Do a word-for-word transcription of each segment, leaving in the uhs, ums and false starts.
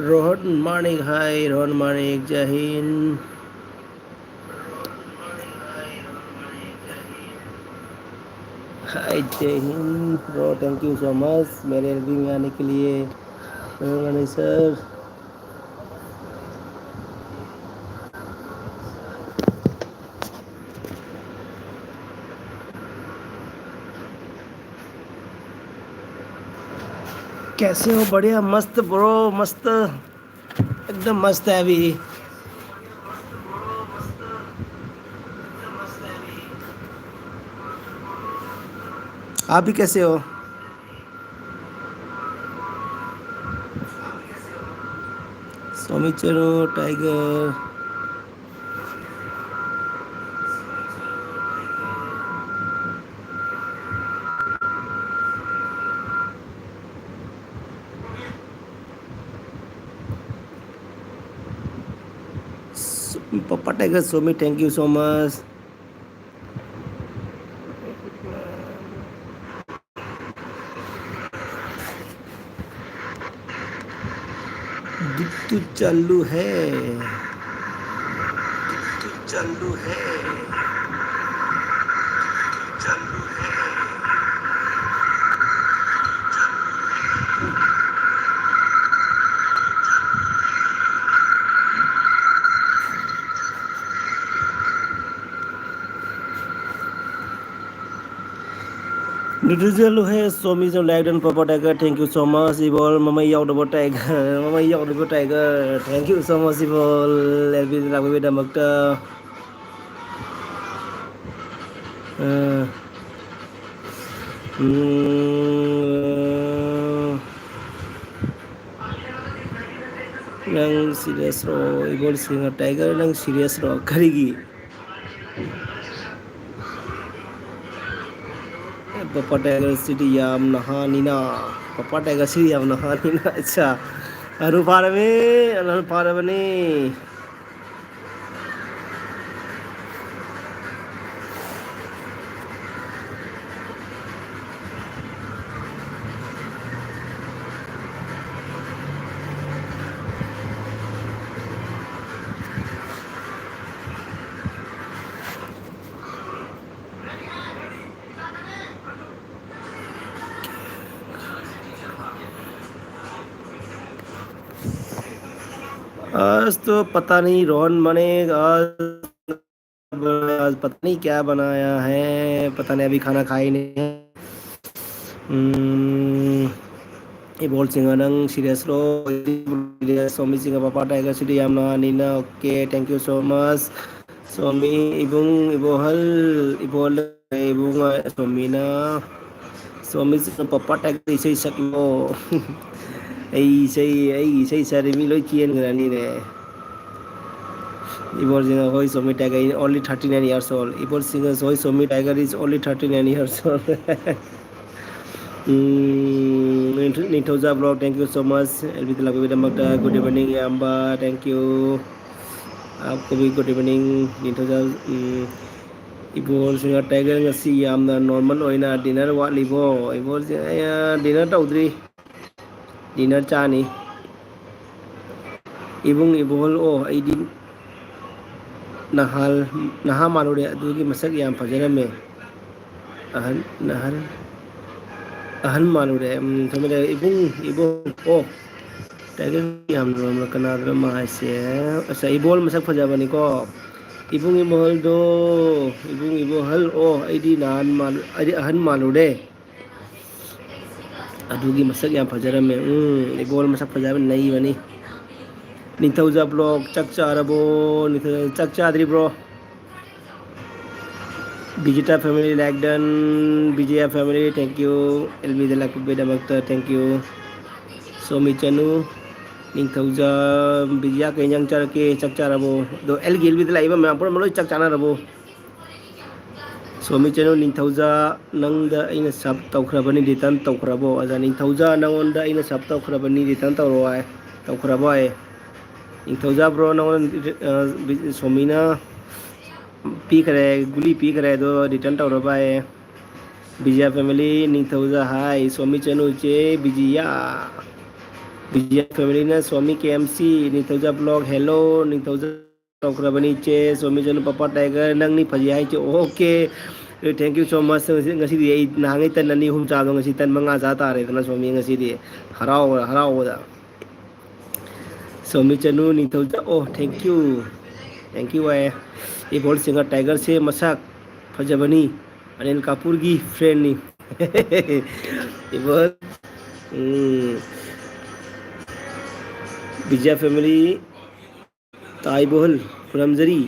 रोहन मानिक, हाय रोहन मानिक, जय हिंद। हाय, जय Hind bro, thank you so much मेरे एलबी में आने के लिए, रोहन मानिक सर। कैसे हो? बढ़िया, मस्त ब्रो, मस्त, एकदम मस्त है अभी। आप भी कैसे हो? सोमी चलो tiger. Papa Tiger Somi, thank you so much. Gittu चालू है, गिट्टू चालू है, गिट्टू चालू है। ꯅ꯭ꯌꯨꯇ꯭ꯔꯤꯁꯟ ꯂꯣꯏꯍꯦ ꯁꯣꯃꯤꯁꯨ like done papa tiger, thank you so much Ibol. ꯃꯃꯩ ꯌꯥꯎꯗꯕ ꯇꯥꯏꯒꯔ, ꯃꯃꯩ ꯌꯥꯎꯗꯕ tiger, thank you so much Ibol, ꯑꯦꯜꯕꯤꯗ ꯂꯥꯛꯄꯤꯕꯒꯤꯗꯃꯛꯇ꯫ ꯑ, ꯎꯝ, ꯅꯪ ꯁꯤꯔꯤꯌꯁꯔꯣ? ꯏꯕꯣꯜ ꯁꯤꯡꯍ ꯇꯥꯏꯒꯔ, ꯅꯪ ꯁꯤꯔꯤꯌꯁꯔꯣ? ꯀꯔꯤꯒꯤ? ꯄꯄꯥ ꯇꯥꯏꯒꯔꯁꯤꯗꯤ ꯌꯥꯝ ꯅꯍꯥꯅꯤꯅ, ꯄꯄꯥ ꯇꯥꯏꯒꯔꯁꯤꯗꯤ ꯌꯥꯝ ꯅꯍꯥꯅꯤꯅ꯫ ꯑꯠꯆꯥ, ꯑꯗꯨ ꯐꯥꯔꯕꯅꯤ, ꯑꯗꯨ ꯐꯥꯔꯕꯅꯤ꯫ आज तो पता नहीं रोहन बने, आज, आज पता नहीं क्या बनाया है, पता नहीं, अभी खाना खाया ही नहीं है। Hmm, Ibol Singa, nang serious ro? Serious, Somi Singa, Papa Tiger, Sidi Yamna, Nina, okay, thank you so much. Somi, Ibung, Ibohal, Ibol, Ibung, Somina, Somi Singa, Papa Tiger, isai sakmo. Ai isai, ai isai sari mi loi kian grani re. Ibol Singa, hoi Somi Tiger is only thirty-nine years old. Ibol Singa, hoi Somi Tiger is only thirty-nine years old. Hmm, Ninthoja vlog, thank you so much. Elbit lagu bida magda, good evening, Amba, thank you. आपको भी good evening, Ninthoja. Hmm, Ibol Singa Tiger, ngasi yamna normal oina dinner ꯋꯥꯠꯂꯤꯕꯣ? Ibol Singa, dinner ꯇꯧꯗ꯭ꯔꯤ, dinner ꯆꯥꯅꯤ. ꯏꯕꯨꯡ ꯏꯕꯣꯍꯜ ꯑꯣ, ꯑꯩꯗꯤ ꯅꯍꯥꯜ, ꯅꯍꯥ ꯃꯥꯜꯂꯨꯔꯦ, ꯑꯗꯨꯒꯤ ꯃꯁꯛ ꯌꯥꯝ ꯐꯖꯔꯝꯃꯦ. ꯑꯍꯟ, ꯅꯍꯥꯜ, ꯑꯍꯟ ꯃꯥꯜꯂꯨꯔꯦ. ꯎꯝ, ꯊꯝꯃꯦ, ꯊꯝꯃꯦ. ꯏꯕꯨꯡ ꯏꯕꯣꯍꯜ ꯑꯣ, ꯇꯥꯏꯒꯔ ꯌꯥꯝ ꯂꯣꯏꯔꯝꯕ ꯀꯅꯥꯗꯅꯣ ꯃꯥ ꯍꯥꯏꯁꯦ? ꯑꯁ, ꯏꯕꯣꯍꯜ ꯃꯁꯛ ꯐꯖꯕꯅꯤꯀꯣ. ꯏꯕꯨꯡ ꯏꯕꯣꯍꯜꯗꯣ, ꯏꯕꯨꯡ ꯏꯕꯣꯍꯜ ꯑꯣ, ꯑꯩꯗꯤ ꯅꯍꯥꯟ ꯃꯥꯜ-, ꯑꯩꯗꯤ ꯑꯍꯟ ꯃꯥꯜꯂꯨꯔꯦ. ꯑꯗꯨꯒꯤ ꯃꯁꯛ ꯌꯥꯝ ꯐꯖꯔꯝꯃꯦ. ꯎꯝ, ꯏꯕꯣꯍꯜ ꯃꯁꯛ ꯐꯖꯕ ꯅꯩꯕꯅꯤ. ꯅꯤꯡꯊꯧꯖꯥ vlog, ꯆꯥꯛ ꯆꯥꯔꯕꯣ? ꯅꯤꯡꯊꯧꯖꯥ, ꯆꯥꯛ ꯆꯥꯗ꯭ꯔꯤꯕ꯭ꯔꯣ? Vijita family like done. Vijaya family, thank you. L ꯕꯤꯗ ꯂꯥꯛꯄꯤꯕꯒꯤꯗꯃꯛꯇ thank you. ꯁꯣꯃꯤ ꯆꯅꯨ, ꯅꯤꯡꯊꯧꯖꯥ, ꯕꯤꯖꯤꯌꯥ, ꯀꯩ ꯏꯟꯖꯥꯡ ꯆꯥꯔꯛꯀꯦ? ꯆꯥꯛ ꯆꯥꯔꯕꯣ? ꯑꯗꯣ ꯑꯦꯜꯒꯤ ꯑꯦꯜ ꯕꯤꯗ ꯂꯥꯛꯏꯕ ꯃꯌꯥꯝ ꯄꯨꯝꯅꯃꯛ ꯂꯣꯏ ꯆꯥꯛ ꯆꯥꯅꯔꯕꯣ? ꯁꯣꯃꯤ ꯆꯅꯨ, ꯅꯤꯡꯊꯧꯖꯥ, ꯅꯪꯗ ꯑꯩꯅ sub ꯇꯧꯈ꯭ꯔꯕꯅꯤ, return ꯇꯧꯈ꯭ꯔꯕꯣ? ꯑꯗ ꯅꯤꯡꯊꯧꯖꯥ, ꯅꯪꯉꯣꯟꯗ ꯑꯩꯅ sub ꯇꯧꯈ꯭ꯔꯕꯅꯤ, return ꯇꯧꯔꯛꯑꯣ ꯍꯥꯏ꯫ ꯇꯧꯈ꯭ꯔꯕꯣ ꯍꯥꯏ꯫ ꯅꯤꯡꯊꯧꯖꯥ bro, ꯅꯪꯉꯣꯟꯗ, ꯑ, ꯕꯤ-, ꯁꯣꯃꯤꯅ ꯄꯤꯈ꯭ꯔꯦ, ꯒꯨꯂꯤ ꯄꯤꯈ꯭ꯔꯦ, ꯑꯗꯣ return ꯇꯧꯔꯕ ꯍꯥꯏ꯫ ꯕꯤꯖꯤꯌꯥ family, ꯅꯤꯡꯊꯧꯖꯥ ꯍꯥꯏ, ꯁꯣꯃꯤ ꯆꯅꯨ ꯏꯆꯦ, ꯕꯤꯖꯤꯌꯥ꯫ ꯕꯤꯖꯤꯌꯥ family ꯅ ꯁꯣꯃꯤ ꯀꯦ ꯑꯦꯝ ꯁꯤ, ꯅꯤꯡꯊꯧꯖꯥ vlog, hello, ꯅꯤꯡꯊꯧꯖꯥ ꯇꯧꯈ꯭ꯔꯕꯅꯤ ꯏꯆꯦ, ꯁꯣꯃꯤ ꯆꯅꯨ ꯄꯄꯥ ꯇꯥꯏꯒꯔ, ꯅꯪꯅꯤ ꯐꯖꯩ ꯍꯥꯏꯁꯦ, okay꯫ Thank you so much꯫ ꯉꯁꯤ-, ꯉꯁꯤꯗꯤ ꯑꯩ ꯅꯍꯥꯟꯈꯩ ꯇꯟ ꯑꯅꯤ ꯑꯍꯨꯝ ꯆꯥꯕꯗꯣ ꯉꯁꯤ ꯇꯟ ꯃꯉꯥ ꯆꯥ ꯇꯥꯔꯦꯗꯅ ꯁꯣꯃꯤ ꯉꯁꯤꯗꯤ꯫ ꯍꯔꯥꯎꯕ-, ꯍꯔꯥꯎꯕꯗ꯫ ꯇꯣꯃꯤ ꯆꯅꯨ ꯅꯤꯡꯊꯧꯖꯥ, ꯑꯣ, thank you, thank you ꯍꯥꯏꯌꯦ꯫ ꯏꯕꯣꯜ ꯁꯤꯡꯒ ꯇꯥꯏꯒꯔꯁꯦ ꯃꯁꯛ ꯐꯖꯕꯅꯤ, ꯑꯅꯤꯜ ꯀꯥꯄꯨꯔꯒꯤ friendꯅꯤ꯫ ꯏꯕꯣꯜ, ꯎꯝ, ꯕꯤꯖꯌ family, ꯇꯥꯏꯕꯣꯜ, ꯈꯨꯔꯝꯖꯔꯤ꯫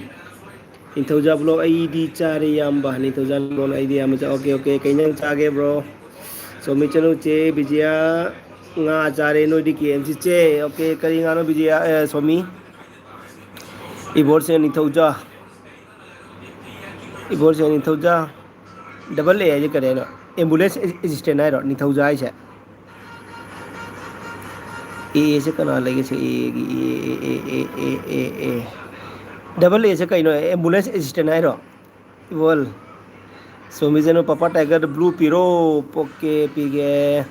ꯅꯤꯡꯊꯧꯖꯥ vlog, ꯑꯩꯗꯤ ꯆꯥꯔꯦ ꯏꯌꯥꯝꯕ꯫ ꯅꯤꯡꯊꯧꯖꯥ vlog, ꯑꯩꯗꯤ ꯏꯌꯥꯝꯕ ꯆꯥ-, okay, okay, ꯀꯩ ꯏꯟꯖꯥꯡ ꯆꯥꯒꯦ bro? ꯁꯣꯃꯤ ꯆꯅꯨ, ꯆꯦ ꯕꯤꯖꯌ, ꯉꯥ ꯆꯥꯔꯦ, ꯅꯣꯏꯗꯤ ꯀꯦ ꯑꯦꯝ ꯁꯤ ꯆꯦ꯫ Okay, ꯀꯔꯤ ꯉꯥꯅꯣ ꯕꯤꯖꯌ, ꯑꯦ, ꯁꯣꯃꯤ? ꯏꯕꯣꯔꯁꯦ ꯅꯤꯡꯊꯧꯖꯥ꯫ ꯏꯕꯣꯔꯁꯦ ꯅꯤꯡꯊꯧꯖꯥ꯫ Double A ꯍꯥꯏꯁꯦ ꯀꯔꯤ ꯍꯥꯏꯅꯣ? Ambulance assistant ꯍꯥꯏꯔꯣ ꯅꯤꯡꯊꯧꯖꯥ ꯍꯥꯏꯁꯦ? ꯑꯦ ꯑꯦꯁꯦ ꯀꯅꯥ ꯂꯩꯒꯦ? ꯁꯤ ꯑꯦꯒꯤ ꯑꯦ, ꯑꯦ, ꯑꯦ꯫ Double Aꯁꯦ ꯀꯩꯅꯣ? Ambulance assistant ꯍꯥꯏꯔꯣ? ꯏꯕꯣꯜ꯫ ꯁꯣꯃꯤꯖꯅꯨ, ꯄꯥꯄꯥ ꯇꯥꯏꯒꯔꯗ blue ꯄꯤꯔꯣ꯫ Okay, ꯄꯤꯒꯦ꯫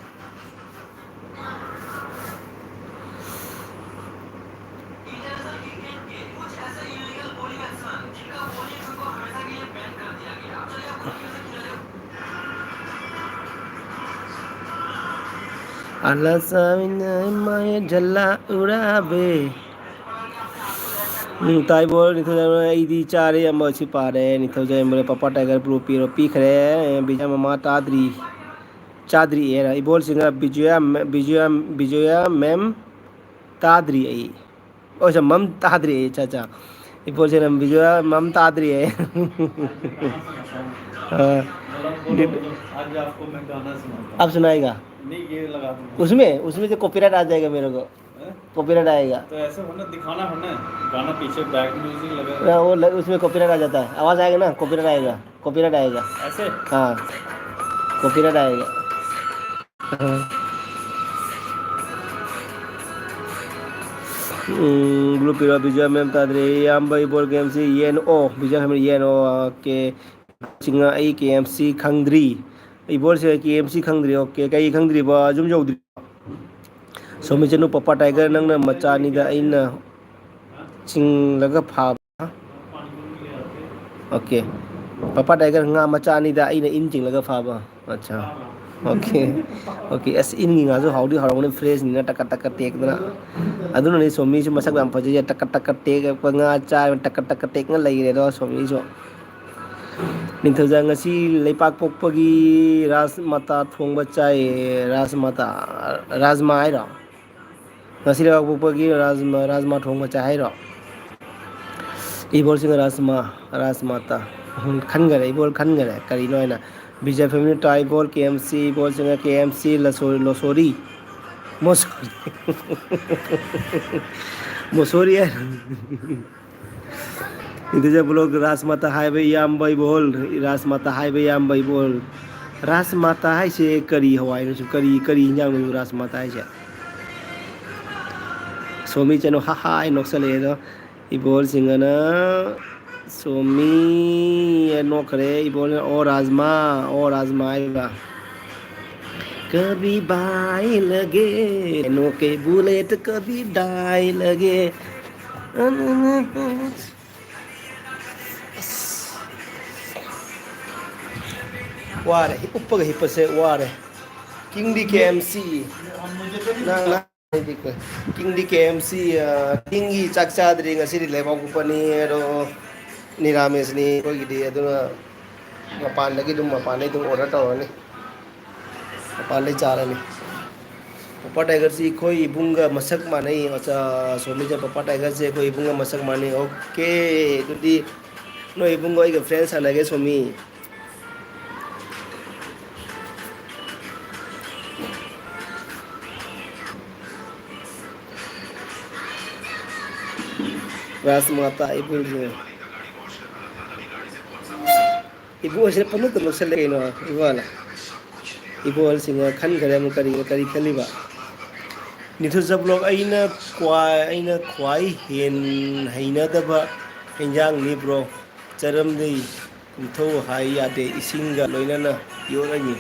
ꯑꯂꯁꯥꯃꯤꯅ ꯃꯥꯌ ꯖꯜꯂꯥ ꯎꯔꯥꯕꯦ꯫ ꯎꯝ, ꯇꯥꯏꯕꯣꯜ, ꯅꯤꯡꯊꯧꯖꯥ, ꯑꯩꯗꯤ ꯆꯥꯔꯦ, ꯑꯃ ꯁꯤ ꯄꯥꯔꯦ꯫ ꯅꯤꯡꯊꯧꯖꯥ, ꯄꯥꯄꯥ ꯇꯥꯏꯒꯔ blue ꯄꯤꯔꯣ, ꯄꯤꯈ꯭ꯔꯦ꯫ ꯕꯤꯖꯌ ꯃꯃꯥ ꯇꯥꯗ꯭ꯔꯤ꯫ ꯆꯥꯗ꯭ꯔꯤꯌꯦ꯫ ꯏꯕꯣꯜꯁꯤꯡꯅ ꯕꯤꯖꯌ, ꯕꯤꯖꯌ, ꯕꯤꯖꯌ ma'am ꯇꯥꯗ꯭ꯔꯤ ꯑꯩ꯫ ꯑꯣ, ꯁꯦ, ꯃꯝ ꯇꯥꯗ꯭ꯔꯤ ꯑꯩ꯫ ꯑꯠꯆꯥ, ꯑꯠꯆꯥ꯫ ꯏꯕꯣꯜꯁꯤꯡꯅ ꯕꯤꯖꯌ ꯃꯝ ꯇꯥꯗ꯭ꯔꯤ ꯑꯩ꯫ ꯑ, अब सुनाएगा? उसमें, उसमें से copyright आ जाएगा मेरे को। Copyright आएगा। तो ऐसे होना, दिखाना होना है। गाना पीछे back music लगा। हाँ, वो ल-, उसमें copyright आ जाता है। आवाज आएगा ना, copyright आएगा। Copyright आएगा। ऐसे? हाँ, copyright आएगा। हाँ। ꯎꯝ, blue ꯄꯤꯔꯣ, ꯕꯤꯖꯌ ma'am ꯇꯥꯗ꯭ꯔꯦ꯫ ꯏꯌꯥꯝꯕ ꯏꯕꯣꯜ ꯀꯦ ꯑꯦꯝ ꯁꯤ ꯌꯦꯟ ꯑꯣ, ꯕꯤꯖꯌ ꯃꯦꯝ ꯌꯦꯟ ꯑꯣ, okay꯫ ꯁꯤꯡꯉ ꯑꯩ ꯀꯦ ꯑꯦꯝ ꯁꯤ ꯈꯪꯗ꯭ꯔꯤ꯫ ꯏꯕꯣꯜꯁꯦ ꯀꯦ ꯑꯦꯝ ꯁꯤ ꯈꯪꯗ꯭ꯔꯤ, okay꯫ ꯀꯩ ꯈꯪꯗ꯭ꯔꯤꯕ? ꯌꯨꯝ ꯌꯧꯗ꯭ꯔꯤ꯫ ꯁꯣꯃꯤꯆꯅꯨ, ꯄꯄꯥ ꯇꯥꯏꯒꯔ ꯅꯪꯅ ꯃꯆꯥꯅꯤꯗ ꯑꯩꯅ ꯆꯤꯡꯂꯒ ꯐꯥꯕ꯫ Okay꯫ ꯄꯄꯥ ꯇꯥꯏꯒꯔ ꯉꯥ ꯃꯆꯥꯅꯤꯗ ꯑꯩꯅ ꯏꯟ ꯆꯤꯡꯂꯒ ꯐꯥꯕ꯫ ꯑꯠꯆꯥ꯫ ꯑꯣꯀꯦ꯫ ꯑꯣꯀꯦ꯫ ꯑꯁ, ꯏꯟꯒꯤ ꯉꯥꯁꯨ ꯍꯥꯎꯗꯤ ꯍꯥꯎꯔꯝꯒꯅꯤ, ꯐ꯭ꯔꯦꯁꯅꯤꯅ ꯇꯛꯀꯠ ꯇꯛꯀꯠ ꯇꯦꯛꯇꯅ꯫ ꯑꯗꯨꯅꯅꯤ ꯁꯣꯃꯤꯁꯨ ꯃꯁꯛ ꯌꯥꯝ ꯐꯖꯩꯁꯦ, ꯇꯛꯀꯠ ꯇꯛꯀꯠ ꯇꯦꯛꯄ ꯉꯥ ꯆꯥꯔ ꯇꯛꯀꯠ ꯇꯛꯀꯠ ꯇꯦꯛꯅ ꯂꯩꯔꯦꯗꯣ ꯁꯣꯃꯤꯁꯨ꯫ ꯅꯤꯡꯊꯧꯖꯥ ꯉꯁꯤ ꯂꯩꯄꯥꯛ ꯄꯣꯛꯄꯒꯤ ꯔꯥꯖꯃꯥꯇꯥ ꯊꯣꯡꯕ ꯆꯥꯏꯌꯦ꯫ ꯔꯥꯖꯃꯥꯇꯥ, ꯔꯥꯖꯃꯥ ꯍꯥꯏꯔꯣ? ꯉꯁꯤ ꯂꯩꯕꯥꯛ ꯄꯣꯛꯄꯒꯤ ꯔꯥꯖꯃꯥ, ꯔꯥꯖꯃꯥ ꯊꯣꯡꯕ ꯆꯥꯏ ꯍꯥꯏꯔꯣ? ꯏꯕꯣꯜꯁꯤꯡ ꯔꯥꯖꯃꯥ, ꯔꯥꯖꯃꯥꯇꯥ꯫ ꯎꯝ, ꯈꯟꯈꯔꯦ, ꯏꯕꯣꯜ ꯈꯟꯈꯔꯦ ꯀꯔꯤꯅꯣ ꯍꯥꯏꯅ꯫ ꯕꯤꯖꯦ ꯐꯦꯃꯤꯂꯤ ꯇꯥꯏ ꯏꯕꯣꯜ, ꯀꯦ ꯑꯦꯝ ꯁꯤ ꯏꯕꯣꯜꯁꯤꯡ, ꯀꯦ ꯑꯦꯝ ꯁꯤ ꯂꯁꯣ-, ꯂꯣꯁꯣꯔꯤ꯫ ꯃꯣꯁꯣꯔꯤ꯫ ꯃꯣꯁꯣꯔꯤ ꯍꯥꯏꯔꯣ? ꯅꯤꯡꯊꯧꯖꯥ ꯕ꯭ꯂꯣꯛ ꯔꯥꯖꯃꯥꯇꯥ ꯍꯥꯏꯕ ꯏꯌꯥꯝꯕ ꯏꯕꯣꯜ, ꯔꯥꯖꯃꯥꯇꯥ ꯍꯥꯏꯕ ꯏꯌꯥꯝꯕ ꯏꯕꯣꯜ꯫ ꯔꯥꯖꯃꯥꯇꯥ ꯍꯥꯏꯁꯦ ꯀꯔꯤ ꯍꯋꯥꯏꯅꯣ? ꯀꯔꯤ, ꯀꯔꯤ ꯏꯟꯖꯥꯡꯅꯣ ꯔꯥꯖꯃꯥꯇꯥ ꯍꯥꯏꯁꯦ? ꯁꯣꯃꯤ ꯆꯅꯨ ꯍꯥ ꯍꯥ ꯍꯥꯏ ꯅꯣꯛꯁꯜꯂꯛꯑꯦ ꯑꯗꯣ꯫ ꯏꯕꯣꯜꯁꯤꯡ ꯑꯅ ꯁꯣꯃꯤ ꯅꯣꯛꯈ꯭ꯔꯦ꯫ ꯏꯕꯣꯜꯅ ꯑꯣ ꯔꯥꯖꯃꯥ, ꯑꯣ ꯔꯥꯖꯃꯥ ꯍꯥꯏꯕ꯫ ꯀꯕꯤ ꯕꯥꯏ ꯂꯒꯦ, ꯅꯣ ꯀꯦ ꯕꯨꯂꯦꯠ ꯀꯕꯤ ꯗꯥꯏ ꯂꯒꯦ꯫ ꯑꯁ꯫ ꯋꯥꯔꯦ, ꯎꯞꯄꯒ ꯍꯤꯞꯄꯁꯦ ꯋꯥꯔꯦ꯫ ꯀꯤꯡꯗꯤ ꯀꯦ ꯑꯦꯝ ꯁꯤ꯫ ꯅꯪ, ꯅꯪ, ꯀꯤꯡꯗꯤ ꯀꯦ ꯑꯦꯝ ꯁꯤ, ꯑ, ꯀꯤꯡꯒꯤ ꯆꯥꯛ ꯆꯥꯗ꯭ꯔꯤ ꯉꯁꯤꯗꯤ, ꯂꯩꯕꯥꯛ ꯄꯣꯛꯄꯅꯤ ꯑꯗꯣ ꯅꯤꯔꯥꯃꯤꯁꯅꯤ ꯑꯩꯈꯣꯏꯒꯤꯗꯤ, ꯑꯗꯨꯅ ꯃꯄꯥꯟꯗꯒꯤ ꯑꯗꯨꯝ, ꯃꯄꯥꯟꯗꯒꯤ ꯑꯗꯨꯝ ꯑꯣꯔꯗꯔ ꯇꯧꯔꯅꯤ꯫ ꯃꯄꯥꯟꯗꯩ ꯆꯥꯔꯅꯤ꯫ ꯄꯄꯥ ꯇꯥꯏꯒꯔꯁꯤ ꯑꯩꯈꯣꯏ ꯏꯕꯨꯡꯒ ꯃꯁꯛ ꯃꯥꯟꯅꯩ꯫ ꯑꯆꯥ, ꯁꯣꯝꯒꯤꯁꯦ ꯄꯄꯥ ꯇꯥꯏꯒꯔꯁꯦ ꯑꯩꯈꯣꯏ ꯏꯕꯨꯡꯒ ꯃꯁꯛ ꯃꯥꯟꯅꯩ꯫ ꯑꯣꯀꯦ, ꯑꯗꯨꯗꯤ ꯅꯣꯏ ꯏꯕꯨꯡꯒ ꯑꯩꯒ ꯐ꯭ꯔꯦꯟ ꯁꯥꯟꯅꯒꯦ, ꯁꯣꯃꯤ꯫ ꯔꯥꯖꯃꯥꯇꯥ ꯏꯕꯨꯡꯁꯦ꯫ ꯏꯕꯣꯁꯤꯅ ꯄꯪꯅꯣꯛꯇ ꯅꯣꯛꯁꯜꯂꯦ ꯀꯩꯅꯣ, ꯏꯕꯣꯅ꯫ ꯏꯕꯣꯁꯤꯡꯅ ꯈꯟꯈꯔꯦ ꯑꯃꯨꯛ ꯀꯔꯤ, ꯀꯔꯤ ꯈꯜꯂꯤꯕ? ꯅꯤꯡꯊꯧꯖꯥ ꯕ꯭ꯂꯣꯛ, ꯑꯩꯅ ꯈ꯭ꯋꯥꯏ, ꯑꯩꯅ ꯈ꯭ꯋꯥꯏ ꯍꯦꯟ ꯍꯩꯅꯗꯕ ꯍꯦꯟꯖꯥꯡꯅꯤ ꯕ꯭ꯔꯣ꯫ ꯆꯔꯝꯗꯩ ꯀꯣꯝꯊꯧ ꯍꯥꯏ ꯌꯥꯗꯦ, ꯏꯁꯤꯡꯒ ꯂꯣꯏꯅꯅ ꯌꯣꯠꯂꯅꯤ꯫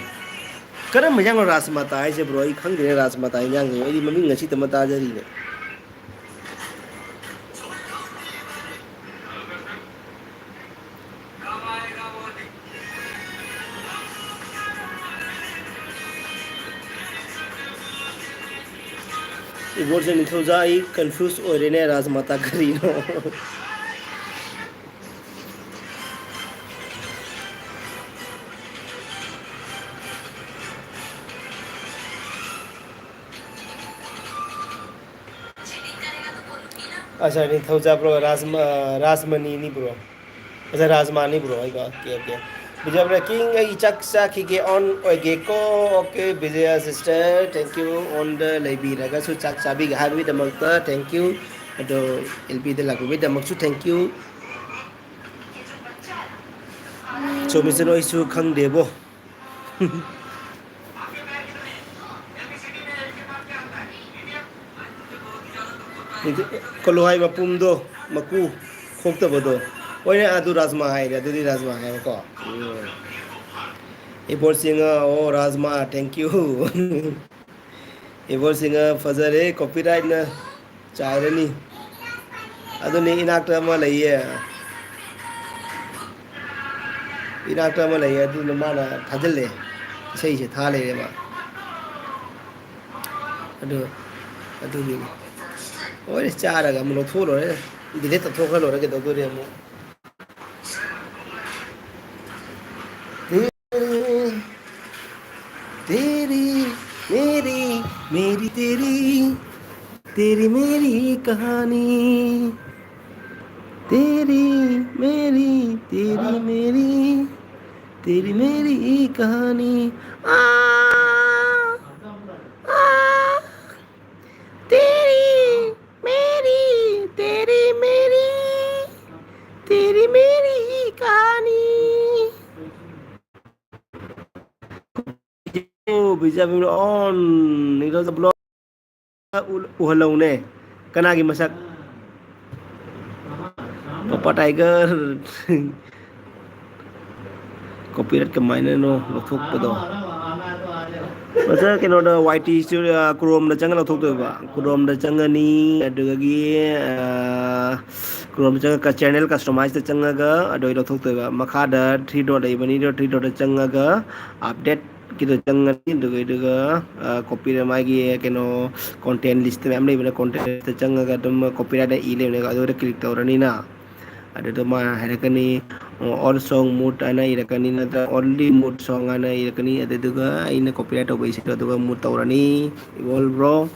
ꯀꯔꯝꯕ ꯍꯦꯟꯖꯥꯡꯅꯣ ꯔꯥꯖꯃꯥꯇꯥ ꯍꯥꯏꯁꯦ ꯕ꯭ꯔꯣ? ꯑꯩ ꯈꯪꯗꯦꯅꯦ ꯔꯥꯖꯃꯥꯇꯥ ꯍꯦꯟꯖꯥꯡꯁꯦ, ꯑꯩꯗꯤ ꯃꯃꯤꯡ ꯉꯁꯤꯇ ꯇꯥꯖꯔꯤꯅꯦ꯫ ꯏꯕꯣꯔꯁꯦ ꯅꯤꯡꯊꯧꯖꯥ, ꯑꯩ ꯀꯟꯐ꯭ꯌꯨꯁ ꯑꯣꯏꯔꯦꯅꯦ, ꯔꯥꯖꯃꯥꯇꯥ ꯀꯔꯤꯅꯣ? ꯑꯆꯥ, ꯅꯤꯡꯊꯧꯖꯥ ꯕ꯭ꯔꯣ, ꯔꯥꯖꯃ-, ꯔꯥꯖꯃꯅꯤꯅꯤ ꯕ꯭ꯔꯣ꯫ ꯑꯆꯥ, ꯔꯥꯖꯃꯥꯅꯤ ꯕ꯭ꯔꯣ, ꯑꯩꯀꯣ, okay, okay. Bijay bro, king, ꯑꯩ ꯆꯥꯛ ꯆꯥꯈꯤꯒꯦ, ꯑꯣꯟ ꯑꯣꯏꯒꯦꯀꯣ꯫ Okay, Bijay sister, thank you. ꯑꯣꯟꯗ ꯂꯩꯕꯤꯔꯒꯁꯨ ꯆꯥꯛ ꯆꯥꯕꯤꯒꯦ ꯍꯥꯏꯕꯒꯤꯗꯃꯛꯇ ꯊꯦꯡꯀ꯭ꯌꯨ꯫ ꯑꯗꯣ ꯑꯦꯜ ꯄꯤꯗ ꯂꯥꯛꯄꯤꯕꯒꯤꯗꯃꯛꯁꯨ ꯊꯦꯡꯀ꯭ꯌꯨ꯫ ꯆꯨꯝꯃꯤꯁꯦ, ꯅꯣꯏꯁꯨ ꯈꯪꯗꯦꯕꯣ꯫ ꯀꯣꯂꯨꯍꯥꯏ ꯃꯄꯨꯝꯗꯣ, ꯃꯀꯨ ꯈꯣꯛꯇꯕꯗꯣ꯫ ꯍꯣꯏꯅꯦ, ꯑꯗꯨ ꯔꯥꯖꯃꯥ ꯍꯥꯏꯔꯦ, ꯑꯗꯨꯗꯤ ꯔꯥꯖꯃꯥ ꯍꯥꯏꯕꯀꯣ꯫ ꯎꯝ꯫ ꯏꯕꯣꯔ ꯁꯤꯡꯍ, ꯑꯣ, ꯔꯥꯖꯃꯥ, thank you꯫ ꯏꯕꯣꯔ ꯁꯤꯡꯍ, ꯐꯖꯔꯦ, copyrightꯅ ꯆꯥꯏꯔꯅꯤ꯫ ꯑꯗꯨꯅꯤ, ꯏꯅꯥꯛꯇ ꯑꯃ ꯂꯩꯌꯦ꯫ ꯏꯅꯥꯛꯇ ꯑꯃ ꯂꯩꯌꯦ, ꯑꯗꯨꯅ ꯃꯥꯅ ꯊꯥꯖꯤꯜꯂꯦ꯫ ꯏꯁꯩꯁꯦ ꯊꯥ ꯂꯩꯔꯦ ꯃꯥ꯫ ꯑꯗꯨ, ꯑꯗꯨꯒꯤꯅꯤ꯫ ꯍꯣꯏꯅꯦ, ꯆꯥꯔꯒ ꯑꯃꯨꯛ ꯂꯧꯊꯣꯛꯑ ꯂꯣꯏꯔꯦ꯫ Delete ꯇꯧꯊꯣꯛꯈ꯭ꯔ ꯂꯣꯏꯔꯦ, ꯀꯩꯗꯧꯗꯣꯔꯤ ꯑꯃꯨꯛ? तेरी, तेरी, मेरी, मेरी तेरी, तेरी मेरी कहानी। तेरी, मेरी, तेरी, मेरी, तेरी मेरी कहानी। आ, आ, तेरी, मेरी, तेरी, मेरी, तेरी मेरी कहानी। Oh, ꯕꯤꯖꯥ ꯕꯤꯝ ꯑꯣꯟ, ꯅꯤꯔꯣꯖ ꯕ꯭ꯂꯣꯛ ꯎ-, ꯎꯍꯜꯂꯧꯅꯦ꯫ ꯀꯅꯥꯒꯤ ꯃꯁꯛ? Papa tiger. Copyright ꯀꯃꯥꯏꯅꯅꯣ ꯂꯧꯊꯣꯛꯄꯗꯣ? ꯃꯁꯛ ꯀꯩꯅꯣꯗ, ꯋꯥꯏ ꯇꯤ ꯁ꯭ꯇꯨ-, ꯑ, Chromeꯗ ꯆꯪꯉ ꯂꯧꯊꯣꯛꯇꯣꯏꯕ꯫ Chromeꯗ ꯆꯪꯉꯅꯤ, ꯑꯗꯨꯗꯒꯤ, ꯑ, Chromeꯗ ꯆꯪꯉꯒ channel customizeꯇ ꯆꯪꯉꯒ ꯑꯗꯨꯗꯩ ꯂꯧꯊꯣꯛꯇꯣꯏꯕ꯫ ꯃꯈꯥꯗ three dot ꯂꯩꯕꯅꯤ, three dotꯇ ꯆꯪꯉꯒ update ꯀꯤꯗꯣ ꯆꯪꯉꯅꯤ, ꯑꯗꯨꯒ, ꯑꯗꯨꯒ, ꯑ, copy, ꯃꯥꯒꯤ ꯀꯩꯅꯣ, content list ꯃꯌꯥꯝ ꯂꯩꯕꯅꯦ, content list ꯆꯪꯉꯒ ꯑꯗꯨꯝ copyright ꯏ ꯂꯩꯕꯅꯦ, ꯑꯗꯨꯗ click ꯇꯧꯔꯅꯤꯅ꯫ ꯑꯗꯨꯗ ꯃꯥꯅ ꯍꯥꯏꯔꯛꯀꯅꯤ, "All song mute" ꯍꯥꯏꯅ ꯏꯔꯛꯀꯅꯤ, ꯅꯠꯇ꯭ꯔꯒ "Only mute song" ꯍꯥꯏꯅ ꯏꯔꯛꯀꯅꯤ꯫ ꯑꯗꯨꯗꯨꯒ ꯑꯩꯅ copyright ꯇꯧꯕ ꯏꯁꯩꯗꯣ ꯑꯗꯨꯒ mute ꯇꯧꯔꯅꯤ꯫ ꯏꯕꯣꯜ bro꯫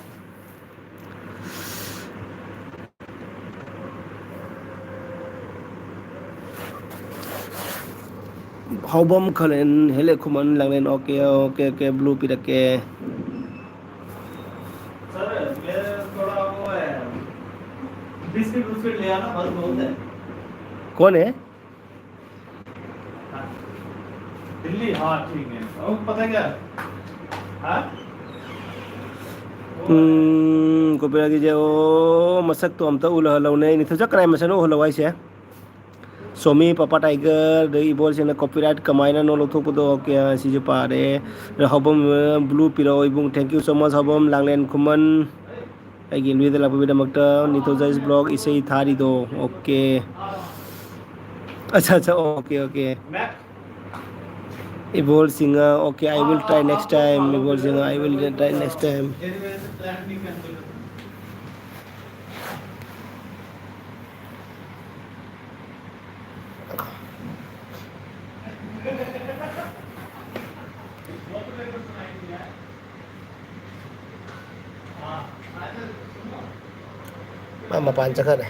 ꯍꯥꯎꯕꯝ ꯈꯂꯦꯟ, ꯍꯦꯂꯦ ꯈꯨꯃꯟ ꯂꯥꯡꯂꯦꯟ, okay, okay, okay, blue ꯄꯤꯔꯛꯀꯦ꯫ सर, मैं थोड़ा वो है, बिस्किट उस्किट ले आना, बस बहुत है। कौन है? दिल्ली, हाँ, ठीक है। और पता क्या? हाँ? ꯎꯝ, ꯀꯣꯄꯤꯔꯥꯒꯤꯁꯦ, ꯑꯣ, ꯃꯁꯛꯇꯣ ꯑꯝꯇ ꯎꯠꯍꯜꯍꯧꯅꯦ꯫ ꯅꯤꯡꯊꯧꯖꯥ ꯀꯅꯥꯏ ꯃꯁꯛꯅꯣ ꯎꯍꯜꯍꯧ ꯍꯥꯏꯁꯦ? ꯁꯣꯃꯤ, ꯄꯥꯄꯥ ꯇꯥꯏꯒꯔ, ꯑꯗꯩ ꯏꯕꯣꯜꯁꯤꯡꯅ copyright ꯀꯃꯥꯏꯅꯅꯣ ꯂꯧꯊꯣꯛꯄꯗꯣ? ꯑꯣꯀꯦ, ꯁꯤꯁꯨ ꯄꯥꯔꯦ꯫ ꯍꯧꯕꯝ, blue ꯄꯤꯔꯛꯑꯣ ꯏꯕꯨꯡ꯫ Thank you so much, ꯍꯧꯕꯝ ꯂꯥꯡꯂꯦꯟ ꯈꯨꯃꯟ꯫ ꯑꯩꯒꯤ ꯂꯨꯏꯗ ꯂꯥꯛꯄꯤꯕꯒꯤꯗꯃꯛꯇ ꯅꯤꯡꯊꯧꯖꯥꯏꯁ vlog ꯏꯁꯩ ꯊꯥꯔꯤꯗꯣ꯫ ꯑꯣꯀꯦ꯫ ꯑꯠꯆꯥ, ꯑꯠꯆꯥ, okay, okay. Ibol Singha, okay, I will try next time. Ibol Singha, I will try next time. ꯃꯥ ꯃꯄꯥꯟ ꯆꯠꯈ꯭ꯔꯦ꯫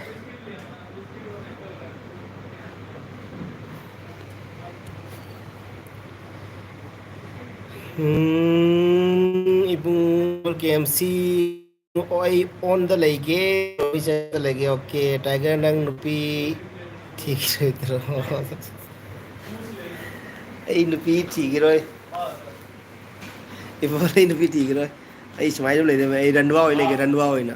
ꯎꯝ, ꯏꯕꯨꯡ ꯀꯦ ꯑꯦꯝ ꯁꯤ꯫ ꯑꯣ, ꯑꯩ on ꯗ ꯂꯩꯒꯦ, ꯂꯩꯒꯦ꯫ Okay, Tiger, ꯅꯪ ꯅꯨꯄꯤ ꯊꯤꯈꯤꯔꯣꯏꯗ꯭ꯔꯣ? ꯑꯩ ꯅꯨꯄꯤ ꯊꯤꯈꯤꯔꯣꯏ꯫ ꯏꯕꯣ, ꯑꯩ ꯅꯨꯄꯤ ꯊꯤꯈꯤꯔꯣꯏ꯫ ꯑꯩ ꯁꯨꯃꯥꯏꯅ ꯑꯗꯨꯝ ꯂꯩꯗꯣꯏꯅꯦ꯫ ꯑꯩ ꯔꯟꯋꯥ ꯑꯣꯏꯅ ꯂꯩꯒꯦ, ꯔꯟꯋꯥ ꯑꯣꯏꯅ꯫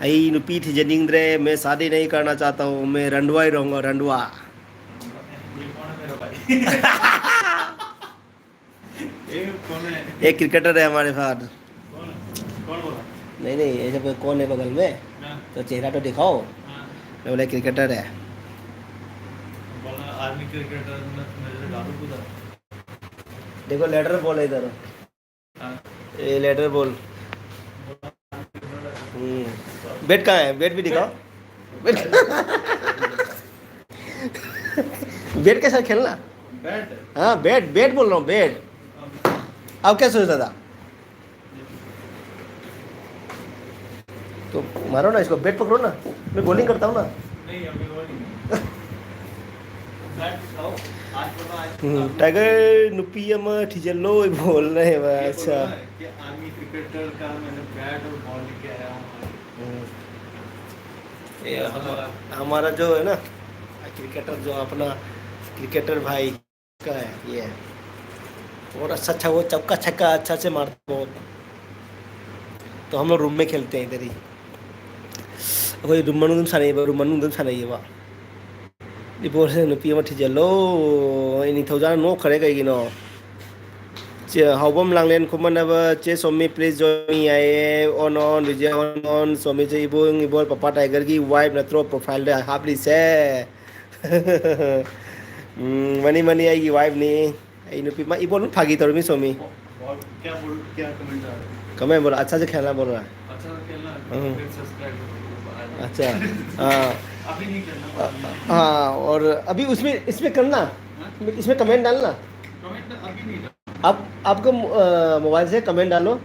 ꯑꯩ ꯅꯨꯄꯤ ꯊꯤꯖꯅꯤꯡꯗ꯭ꯔꯦ꯫ मैं शादी नहीं करना चाहता हूँ, मैं रंडवा ही रहूंगा, रंडवा। ये कौन है? एक क्रिकेटर है हमारे साथ। कौन? कौन बोला? नहीं, नहीं, ऐसे कोई कौन है बगल में? हाँ। तो चेहरा तो दिखाओ। हाँ। मैं बोला, "क्रिकेटर है।" आर्मी क्रिकेटर नजर डालो उधर। देखो, लेटर बॉल है इधर। हाँ। ये लेटर बॉल। हम्म। बैट कहाँ है? बैट भी दिखाओ। बैट, बैट के साथ खेलना। बैट। हाँ, बैट, बैट बोल रहा हूँ, बैट। अब क्या सोच रहा था? तो मारो ना इसको, बैट पकड़ो ना, मैं बॉलिंग करता हूँ ना। नहीं, अभी वो नहीं। बैट दिखाओ। आज बोला, आज हम्म, टाइगर नुपियम ठिजलो बोल रहे हैं, ये बोल अच्छा। रहा है कि आर्मी क्रिकेटर का मैंने बैट और बॉल लेके आया हूँ। हम्म। ये ऐसा हम-, लगा। हमारा जो है ना, क्रिकेटर, जो अपना क्रिकेटर भाई, का है ये। और अच्छा अच्छा वो चौका छक्का अच्छा से मारता बहुत। तो हम लोग रूम में खेलते हैं इधर ही। ꯑꯩꯈꯣꯏ ꯔꯨꯝ ꯃꯅꯨꯡꯗ ꯑꯗꯨꯝ ꯁꯥꯟꯅꯩꯌꯦꯕ, ꯔꯨꯝ ꯃꯅꯨꯡꯗ ꯑꯗꯨꯝ ꯁꯥꯟꯅꯩꯌꯦꯕ꯫ ꯏꯕꯣꯁꯦ ꯅꯨꯄꯤ ꯑꯃ ꯊꯤꯖꯤꯜꯂꯣ꯫ ꯑꯩ ꯅꯤꯡꯊꯧꯖꯥꯅ ꯅꯣꯛꯈ꯭ꯔꯦ ꯀꯩꯒꯤꯅꯣ? ꯆꯦ, ꯍꯥꯎꯕꯝ ꯂꯥꯡꯂꯦꯟ ꯈꯨꯃꯟꯅꯕ, ꯆꯦ ꯁꯣꯃꯤ, please join me ꯍꯥꯏꯌꯦ꯫ On, on, ꯔꯤꯖꯦ, on, on, ꯁꯣꯃꯤꯁꯦ ꯏꯕꯨꯡ, ꯏꯕꯣ, ꯄꯄꯥ ꯇꯥꯏꯒꯔꯒꯤ wife ꯅꯠꯇ꯭ꯔꯣ profile ꯗ ꯍꯥꯞꯂꯤꯁꯦ? ꯎꯝ, ꯃꯥꯅꯤ, ꯃꯥꯅꯤ, ꯑꯩꯒꯤ wife ꯅꯤ꯫ ꯑꯩ ꯅꯨꯄꯤ, ꯃꯥ, ꯏꯕꯣ, ꯑꯗꯨꯝ ꯐꯥꯒꯤ ꯇꯧꯔꯝꯃꯤ, ꯁꯣꯃꯤ꯫ और क्या बोल, क्या कमेंट आ रहा है? कमेंट बोला, "अच्छा से खेलना," बोल रहा है। अच्छा से खेलना, हम्म। फिर सब्सक्राइब करो। अच्छा, हाँ। अभी नहीं खेलना, बाद में। हाँ, और अभी उसमें, इसमें करना, हाँ? इसमें कमेंट डालना। कमेंट अभी नहीं डालना। आप, आपको, अ, मोबाइल से कमेंट डालो।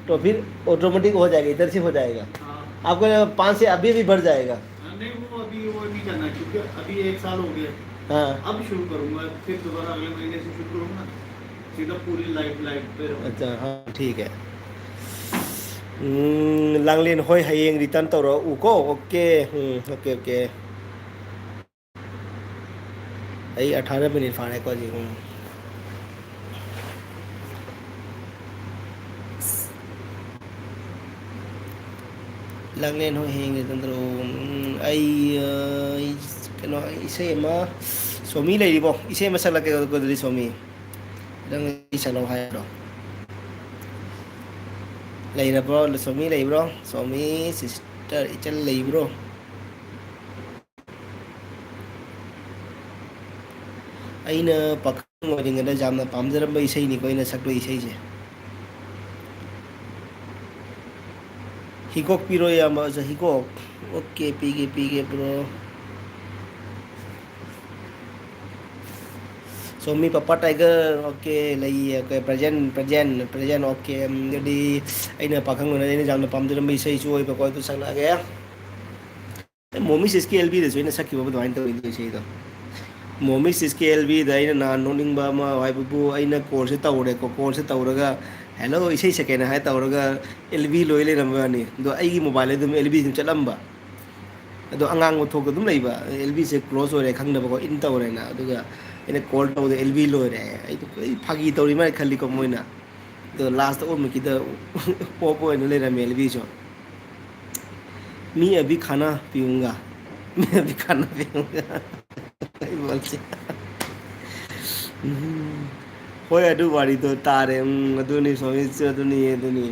तो फिर ऑटोमेटिक हो जाएगा, इधर से हो जाएगा। हाँ। आपका पाँच से अभी भी बढ़ जाएगा। हाँ, नहीं, वो अभी वो नहीं करना, क्योंकि अभी एक साल हो गया। हाँ। अब शुरू करूँगा, फिर दोबारा अगले महीने से शुरू करूँगा, सीधा पूरी लाइव, लाइव पे रहूँगा। अच्छा, हाँ, ठीक है। ꯎꯝ, ꯂꯥꯡꯂꯦꯟ ꯍꯣꯏ, ꯍꯌꯦꯡ return ꯇꯧꯔꯛꯎꯀꯣ꯫ OK, ꯎꯝ, OK, OK꯫ ꯑꯩ ꯑꯊꯥꯔ ꯃꯤꯅꯤꯠ ꯐꯥꯔꯦꯀꯣ ꯍꯧꯖꯤꯛ꯫ ꯎꯝ꯫ ꯂꯥꯡꯂꯦꯟ ꯍꯣꯏ ꯍꯌꯦꯡ ꯅꯠꯇ꯭ꯔꯣ? ꯎꯝ, ꯑꯩ, ꯑ, ꯑꯩ ꯀꯩꯅꯣ, ꯏꯁꯩ ꯑꯃ, ꯁꯣꯃꯤ ꯂꯩꯔꯤꯕꯣ? ꯏꯁꯩ ꯑꯃ ꯁꯛꯂꯛꯀꯦ ꯑꯗꯨꯗꯤ, ꯁꯣꯃꯤ꯫ ꯅꯪ ꯏꯁꯩ ꯁꯛꯂꯛꯑꯣ ꯍꯥꯏꯔꯣ? ꯂꯩꯔꯕ꯭ꯔꯣ? ꯁꯣꯃꯤ ꯂꯩꯕ꯭ꯔꯣ? ꯁꯣꯃꯤ, ꯁꯤꯁꯇꯔ, ꯏꯆꯜ ꯂꯩꯕ꯭ꯔꯣ? ꯑꯩꯅ ꯄꯥꯈꯪ ꯑꯣꯏꯔꯤꯉꯩꯗ ꯌꯥꯝꯅ ꯄꯥꯝꯖꯔꯝꯕ ꯏꯁꯩꯅꯤꯀꯣ ꯑꯩꯅ ꯁꯛꯄ ꯏꯁꯩꯁꯦ꯫ ꯍꯤꯒꯣꯛ ꯄꯤꯔꯣ ꯏꯌꯥꯝꯕ, ꯑꯆꯥ, ꯍꯤꯒꯣꯛ꯫ ꯑꯣꯀꯦ, ꯄꯤꯒꯦ, ꯄꯤꯒꯦ, bro꯫ Somi papa tiger, okay, ꯂꯩꯌꯦ, okay, present, present, present, okay, um, ꯑꯗꯨꯗꯤ ꯑꯩꯅ ꯄꯥꯈꯪ ꯑꯣꯏꯅ ꯑꯩꯅ ꯌꯥꯝꯅ ꯄꯥꯝꯖꯔꯝꯕ ꯏꯁꯩꯁꯨ ꯑꯣꯏꯕꯀꯣ, ꯑꯗꯨ ꯁꯛꯂꯛꯑꯒꯦ꯫ ꯃꯣꯃꯤ ꯁꯤꯁꯀꯤ ꯑꯦꯜ ꯕꯤꯗꯁꯨ ꯑꯩꯅ ꯁꯛꯈꯤꯕ ꯑꯗꯨꯃꯥꯏꯅ ꯇꯧꯋꯤ ꯑꯗꯨ ꯏꯁꯩꯗꯣ꯫ ꯃꯣꯃꯤ ꯁꯤꯁꯀꯤ ꯑꯦꯜ ꯕꯤꯗ ꯑꯩꯅ ꯅꯍꯥꯟ ꯅꯣꯛꯅꯤꯡꯕ ꯑꯃ ꯍꯥꯏꯕꯕꯨ, ꯑꯩꯅ callꯁꯦ ꯇꯧꯔꯦꯀꯣ, callꯁꯦ ꯇꯧꯔꯒ, "Hello, ꯏꯁꯩ ꯁꯛꯀꯦꯅ" ꯍꯥꯏ ꯇꯧꯔꯒ, ꯑꯦꯜ ꯕꯤ ꯂꯣꯏ ꯂꯩꯔꯝꯕ ꯋꯥꯅꯤ꯫ ꯑꯗꯣ ꯑꯩꯒꯤ mobileꯗ ꯑꯗꯨꯝ ꯑꯦꯜ ꯕꯤ ꯑꯗꯨꯝ ꯆꯠꯂꯝꯕ꯫ ꯑꯗꯣ ꯑꯉꯥꯡꯕ ꯊꯣꯛꯇ ꯑꯗꯨꯝ ꯂꯩꯕ, ꯑꯦꯜ ꯕꯤꯁꯦ close ꯑꯣꯏꯔꯦ ꯈꯪꯗꯕꯀꯣ, in ꯇꯧꯔꯦꯅ꯫ ꯑꯗꯨꯒ ꯑꯩꯅ call ꯇꯧꯕꯗ ꯑꯦꯜ ꯕꯤ ꯂꯣꯏꯔꯦ꯫ ꯑꯩꯗꯣ ꯀꯩ ꯐꯥꯒꯤ ꯇꯧꯔꯤ ꯃꯥꯜꯂꯦ ꯈꯜꯂꯤꯀꯣ ꯃꯣꯏꯅ꯫ ꯑꯗꯣ last ꯑꯣꯟꯕꯒꯤꯗ off ꯑꯣꯏꯅ ꯂꯩꯔꯝꯃꯦ ꯑꯦꯜ ꯕꯤꯁꯨ꯫ "मी अभी खाना पीऊँगा, मी अभी खाना पीऊँगा." ꯑꯩ ꯃꯣꯟꯁꯦ꯫ ꯎꯝ꯫ ꯍꯣꯏ, ꯑꯗꯨ ꯋꯥꯔꯤꯗꯣ ꯇꯥꯔꯦ꯫ ꯎꯝ, ꯑꯗꯨꯅꯤ, ꯁꯣꯃꯤꯠꯁꯨ ꯑꯗꯨꯅꯤ, ꯑꯗꯨꯅꯤ꯫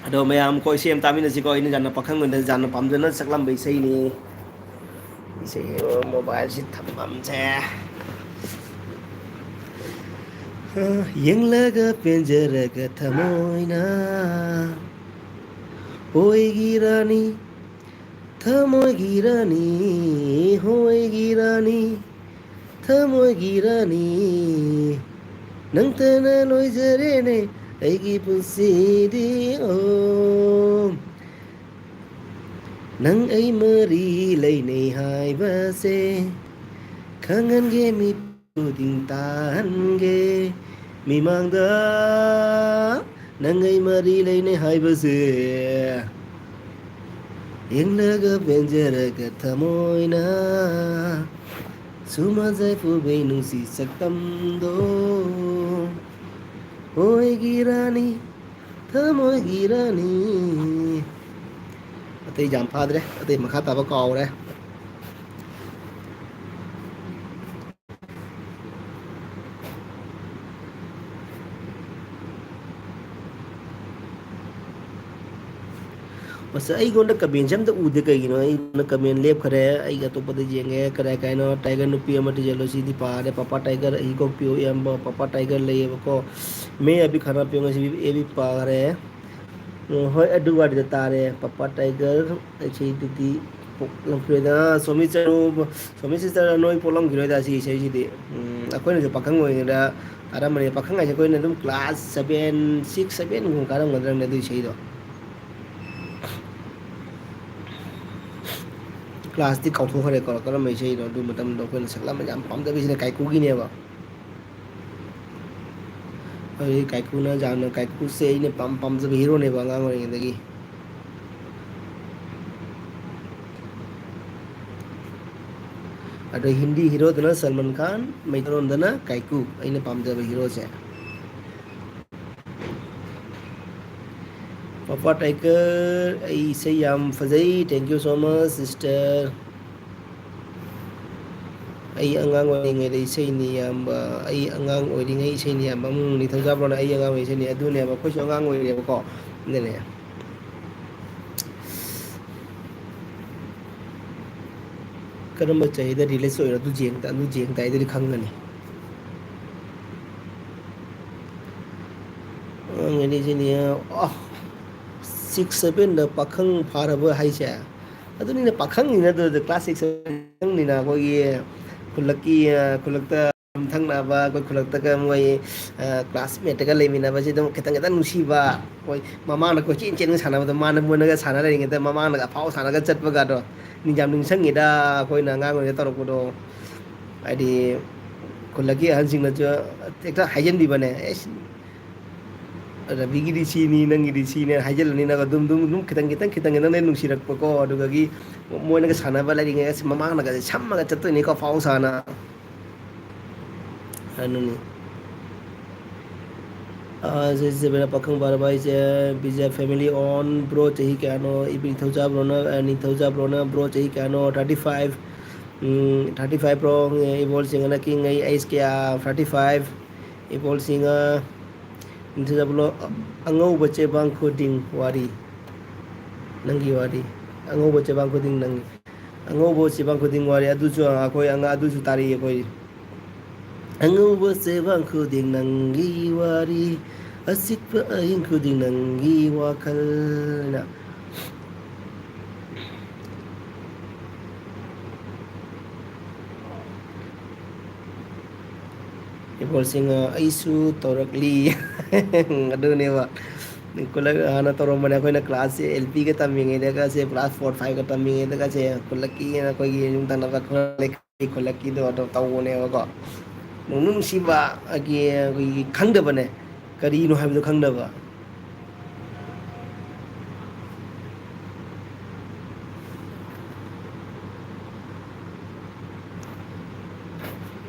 ꯑꯗꯣ ꯃꯌꯥꯝ ꯀꯣ ꯏꯁꯩ ꯑꯃ ꯇꯥꯃꯤꯟꯅꯁꯤꯀꯣ꯫ ꯑꯩꯅ ꯌꯥꯝꯅ ꯄꯥꯈꯪ ꯑꯣꯏꯅ ꯌꯥꯝꯅ ꯄꯥꯝꯖꯅ ꯁꯛꯂꯝꯕ ꯏꯁꯩꯅꯤ꯫ ꯏꯁꯩ mobileꯁꯤ ꯊꯝꯐꯝꯁꯦ꯫ ꯌꯦꯡꯂꯒ ꯄꯦꯟꯖꯔꯒ ꯊꯃꯣꯏꯅ ꯑꯣꯏꯒꯤ ꯔꯥꯅꯤ, ꯊꯃꯣꯏꯒꯤ ꯔꯥꯅꯤ, ꯍꯣꯏꯒꯤ ꯔꯥꯅꯤ, ꯊꯃꯣꯏꯒꯤ ꯔꯥꯅꯤ, ꯅꯪꯇꯅ ꯂꯣꯏꯖꯔꯦꯅꯦ ꯑꯩꯒꯤ ꯄꯨꯟꯁꯤꯗꯤ꯫ ꯑꯣ, ꯅꯪ ꯑꯩ ꯃꯔꯤ ꯂꯩꯅꯩ ꯍꯥꯏꯕꯁꯦ ꯈꯪꯍꯟꯒꯦ, ꯃꯤ ꯈꯨꯗꯤꯡ ꯇꯥꯍꯟꯒꯦ ꯃꯤꯃꯥꯡꯗ꯫ ꯅꯪ ꯑꯩ ꯃꯔꯤ ꯂꯩꯅꯩ ꯍꯥꯏꯕꯁꯦ ꯌꯦꯡꯂꯒ ꯄꯦꯟꯖꯔꯒ ꯊꯃꯣꯏꯅ ꯁꯨꯃꯥꯡ ꯌꯥꯏꯐꯕꯩ ꯅꯨꯡꯁꯤ ꯁꯛꯇꯝꯗꯣ꯫ ꯍꯣꯏꯒꯤ ꯔꯥꯅꯤ, ꯊꯃꯣꯏꯒꯤ ꯔꯥꯅꯤ꯫ ꯑꯇꯩ ꯌꯥꯝ ꯐꯥꯗ꯭ꯔꯦ, ꯑꯇꯩ ꯃꯈꯥ ꯇꯥꯕ ꯀꯥꯎꯔꯦ꯫ ꯑꯁ, ꯑꯩꯉꯣꯟꯗ ꯀꯃꯦꯟꯁꯦ ꯑꯝꯇ ꯎꯗꯦ ꯀꯩꯒꯤꯅꯣ? ꯑꯩꯉꯣꯟꯗ ꯀꯃꯦꯟ ꯂꯦꯞꯈ꯭ꯔꯦ꯫ ꯑꯩ ꯑꯇꯣꯞꯄꯗ ꯌꯦꯡꯉꯦ꯫ ꯀꯗꯥꯏ ꯀꯥꯏꯅꯣ? ꯇꯥꯏꯒꯔ ꯅꯨꯄꯤ ꯑꯃ ꯊꯤꯖꯤꯜꯂꯣ, ꯁꯤꯗꯤ ꯄꯥꯔꯦ꯫ ꯄꯥꯄꯥ ꯇꯥꯏꯒꯔ ꯑꯩ ꯀꯣꯛꯄꯤꯌꯨ ꯏꯌꯥꯝꯕ꯫ ꯄꯥꯄꯥ ꯇꯥꯏꯒꯔ ꯂꯩꯌꯦꯕꯀꯣ꯫ ꯃꯦ ꯑꯕꯤ ꯈꯔ ꯄꯤꯌꯨ, ꯉꯁꯤ ꯑꯦ ꯕꯤ ꯄꯥꯈ꯭ꯔꯦ꯫ ꯎꯝ, ꯍꯣꯏ, ꯑꯗꯨ ꯋꯥꯔꯤꯗ ꯇꯥꯔꯦ꯫ ꯄꯥꯄꯥ ꯇꯥꯏꯒꯔ ꯏꯁꯩꯗꯨꯗꯤ ꯄꯣꯛꯂꯝꯈꯤꯔꯣꯏꯗ꯫ ꯁꯣꯃꯤ ꯆꯅꯨ, ꯁꯣꯃꯤ ꯁꯤꯁꯇꯔ, ꯅꯣꯏ ꯄꯣꯛꯂꯝꯈꯤꯔꯣꯏꯗ ꯁꯤ ꯏꯁꯩꯁꯤꯗꯤ꯫ ꯎꯝ, ꯑꯩꯈꯣꯏꯅꯁꯨ ꯄꯥꯈꯪ ꯑꯣꯏꯔꯤꯉꯩꯗ ꯇꯥꯔꯝꯕꯅꯤ꯫ ꯄꯥꯈꯪ ꯍꯥꯏꯁꯦ ꯑꯩꯈꯣꯏꯅ ꯑꯗꯨꯝ ꯀ꯭ꯂꯥꯁ ꯁꯕꯦꯟ, ꯁꯤꯛꯁ, ꯁꯕꯦꯟꯒꯨꯝꯕ ꯀꯥꯔꯝꯒꯗ꯭ꯔꯕꯅꯦ ꯑꯗꯨ ꯏꯁꯩꯗꯣ꯫ ꯀ꯭ꯂꯥꯁꯇꯤ ꯀꯥꯎꯊꯣꯛꯈ꯭ꯔꯦꯀꯣ, ꯀꯔꯝꯕ ꯏꯁꯩꯅꯣ? ꯑꯗꯨ ꯃꯇꯝꯗꯣ ꯑꯩꯈꯣꯏꯅ ꯁꯛꯂꯝꯕ ꯌꯥꯝ ꯄꯥꯝꯖꯕ ꯏꯁꯩꯅ ꯀꯥꯏꯀꯨꯒꯤꯅꯦꯕ꯫ ꯑꯗꯨꯗꯒꯤ ꯀꯥꯏꯀꯨꯅ ꯌꯥꯝꯅ, ꯀꯥꯏꯀꯨꯁꯦ ꯑꯩꯅ ꯄꯥꯝ ꯄꯥꯝꯖꯕ ꯍꯤꯔꯣꯅꯦꯕ ꯑꯉꯥꯡ ꯑꯣꯏꯔꯤꯉꯩꯗꯒꯤ꯫ ꯑꯗꯣ ꯍꯤꯟꯗꯤ ꯍꯤꯔꯣꯗꯅ ꯁꯜꯃꯥꯟ ꯈꯥꯟ, ꯃꯩꯇꯩꯂꯣꯟꯗꯅ ꯀꯥꯏꯀꯨ, ꯑꯩꯅ ꯄꯥꯝꯖꯕ ꯍꯤꯔꯣꯁꯦ꯫ ꯄꯥꯄꯥ ꯇꯥꯏꯒꯔ, ꯑꯩ ꯏꯁꯩ ꯌꯥꯝ ꯐꯖꯩ꯫ Thank you so much, sister. ꯑꯩ ꯑꯉꯥꯡ ꯑꯣꯏꯔꯤꯉꯩꯗ ꯏꯁꯩꯅꯤ ꯏꯌꯥꯝꯕ꯫ ꯑꯩ ꯑꯉꯥꯡ ꯑꯣꯏꯔꯤꯉꯩ ꯏꯁꯩꯅꯤ ꯏꯌꯥꯝꯕ꯫ ꯎꯝ, ꯅꯤꯡꯊꯧꯖꯥꯕ꯭ꯔꯣꯅ ꯑꯩ ꯑꯉꯥꯡ ꯑꯣꯏꯔꯤꯉꯩ ꯏꯁꯩꯅꯤ꯫ ꯑꯗꯨꯅꯦꯕ, ꯑꯩꯈꯣꯏꯁꯨ ꯑꯉꯥꯡ ꯑꯣꯏꯔꯤꯉꯩꯕꯀꯣ꯫ ꯑꯗꯨꯅꯦ꯫ ꯀꯔꯝꯕ ꯆꯍꯤꯗ release ꯑꯣꯏꯔꯣ? ꯑꯗꯨ ꯌꯦꯡ-, ꯑꯗꯨ ꯌꯦꯡ ꯇꯥꯔꯗꯤ ꯈꯪꯒꯅꯤ꯫ ꯑꯉꯥꯡ ꯑꯅꯤꯁꯤꯅꯤ, ꯑ, six sevenꯗ ꯄꯥꯈꯪ ꯐꯥꯔꯕ ꯍꯥꯏꯁꯦ? ꯑꯗꯨꯅꯤꯅ ꯄꯥꯈꯪꯅꯤꯅ, ꯑꯗꯨ class six sevenꯅꯤꯅ ꯑꯩꯈꯣꯏꯒꯤ ꯈꯨꯜꯂꯛꯀꯤ, ꯑ, ꯈꯨꯜꯂꯛꯇ ꯌꯨꯝꯊꯪꯅꯕ, ꯑꯩꯈꯣꯏ ꯈꯨꯜꯂꯛꯇꯒ ꯃꯣꯏ, ꯑ, classmateꯇꯒ ꯂꯩꯃꯤꯟꯅꯕꯁꯦ ꯑꯗꯨꯝ ꯈꯤꯇꯪ ꯈꯤꯇꯪ ꯅꯨꯡꯁꯤꯕ, ꯑꯩꯈꯣꯏ ꯃꯃꯥꯡꯗ ꯀꯣꯏꯆꯦꯟ ꯆꯦꯟꯗꯅ ꯁꯥꯟꯅꯕꯗꯣ, ꯃꯥꯅ ꯃꯣꯏꯅꯒ ꯁꯥꯟꯅ ꯂꯩꯔꯤꯉꯩꯗ ꯃꯃꯥꯡꯗꯒ ꯑꯐꯥꯎ ꯁꯥꯟꯅꯒ ꯆꯠꯄꯒꯗꯣ ꯅꯤꯡ-, ꯌꯥꯝ ꯅꯤꯡꯁꯤꯡꯉꯤꯗ, ꯑꯩꯈꯣꯏꯅ ꯑꯉꯥꯡ ꯑꯣꯏꯔꯤꯉꯩꯗ ꯇꯧꯔꯛꯄꯗꯣ꯫ ꯍꯥꯏꯗꯤ ꯈꯨꯜꯂꯛꯀꯤ ꯑꯍꯟꯁꯤꯡꯅꯁꯨ ꯍꯦꯛꯇ ꯍꯥꯏꯖꯤꯟꯕꯤꯕꯅꯦ, "ꯑꯦꯁ, ꯔꯕꯤꯒꯤꯗꯤ ꯁꯤꯅꯤ, ꯅꯪꯒꯤꯗꯤ ꯁꯤꯅꯦ" ꯍꯥꯏꯖꯤꯜꯂꯅꯤ꯫ ꯅꯪ ꯑꯗꯨꯝ, ꯑꯗꯨꯝ, ꯑꯗꯨꯝ ꯈꯤꯇꯪ, ꯈꯤꯇꯪ, ꯈꯤꯇꯪ, ꯈꯤꯇꯪ ꯅꯪ ꯅꯨꯡꯁꯤꯔꯛꯄꯀꯣ꯫ ꯑꯗꯨꯗꯒꯤ ꯃꯣꯏꯅꯒ ꯁꯥꯟꯅꯕ ꯂꯩꯔꯤꯉꯩ, ꯑꯁ, ꯃꯃꯥꯡꯗꯒꯁꯦ ꯁꯝꯃꯒ ꯆꯠꯇꯣꯏꯅꯤꯀꯣ, ꯐꯥꯎ ꯁꯥꯅ꯫ ꯑꯗꯨꯅꯤ꯫ ꯑꯥ, ꯁꯤ, ꯁꯤ, ꯁꯤ, ꯄꯥꯈꯪ ꯐꯥꯔꯕ ꯍꯥꯏꯁꯦ, ꯕꯤꯖꯦ family on, bro ꯆꯍꯤ ꯀꯌꯥꯅꯣ? ꯏꯕꯤ ꯅꯤꯡꯊꯧꯖꯥ ꯕ꯭ꯔꯣꯅ, ꯑ, ꯅꯤꯡꯊꯧꯖꯥ ꯕ꯭ꯔꯣꯅ, bro ꯆꯍꯤ ꯀꯌꯥꯅꯣ? Thirty five꯫ ꯎꯝ, thirty five bro, ꯏꯕꯣꯜꯁꯤꯡ ꯍꯟꯗꯛꯀꯤ ꯉꯩ ꯑꯩꯁ ꯀꯌꯥ? Thirty five꯫ ꯏꯕꯣꯜꯁꯤꯡ, ꯑ, ꯅꯤꯡꯊꯧꯖꯥ ꯕ꯭ꯔꯣ, ꯑꯉꯧꯕ ꯆꯦꯕꯥꯡ ꯈꯨꯗꯤꯡ ꯋꯥꯔꯤ꯫ ꯅꯪꯒꯤ ꯋꯥꯔꯤ꯫ ꯑꯉꯧꯕ ꯆꯦꯕꯥꯡ ꯈꯨꯗꯤꯡ ꯅꯪꯒꯤ꯫ ꯑꯉꯧꯕ ꯆꯦꯕꯥꯡ ꯈꯨꯗꯤꯡ ꯋꯥꯔꯤ꯫ ꯑꯗꯨꯁꯨ ꯑꯩꯈꯣꯏ ꯑꯉ-, ꯑꯗꯨꯁꯨ ꯇꯥꯔꯛꯏ ꯑꯩꯈꯣꯏ꯫ ꯑꯉꯧꯕ ꯆꯦꯕꯥꯡ ꯈꯨꯗꯤꯡ ꯅꯪꯒꯤ ꯋꯥꯔꯤ, ꯑꯆꯤꯛꯄ ꯑꯍꯤꯡ ꯈꯨꯗꯤꯡ ꯅꯪꯒꯤ ꯋꯥꯈꯜꯅ꯫ ꯏꯕꯣꯜꯁꯤꯡ, ꯑ, ꯑꯩꯁꯨ ꯇꯧꯔꯛꯂꯤ꯫ ꯑꯗꯨꯅꯦꯕ꯫ ꯈꯨꯂꯛ-, ꯍꯥꯟꯅ ꯇꯧꯔꯝꯕꯅꯦ꯫ ꯑꯩꯈꯣꯏꯅ ꯀ꯭ꯂꯥꯁꯁꯦ ꯑꯦꯜ ꯄꯤꯒ ꯇꯝꯃꯤꯉꯩꯗꯒꯁꯦ, ꯀ꯭ꯂꯥꯁ ꯐꯣꯔ ꯐꯥꯏꯚꯀ ꯇꯝꯃꯤꯉꯩꯗꯒꯁꯦ, ꯈꯨꯂꯛꯀꯤ ꯑꯩꯈꯣꯏꯒꯤ ꯌꯨꯝ ꯊꯪꯅꯕ ꯈꯨꯂꯛꯀꯤ, ꯈꯨꯂꯛꯀꯤꯗꯣ ꯑꯗꯨꯝ ꯇꯧꯕꯅꯦꯕꯀꯣ꯫ ꯅꯨꯡꯕꯨ ꯅꯨꯡꯁꯤꯕ, ꯑꯩꯒꯤ, ꯑꯩꯈꯣꯏꯒꯤ ꯈꯪꯗꯕꯅꯦ꯫ ꯀꯔꯤꯅꯣ ꯍꯥꯏꯕꯗꯣ ꯈꯪꯗꯕ꯫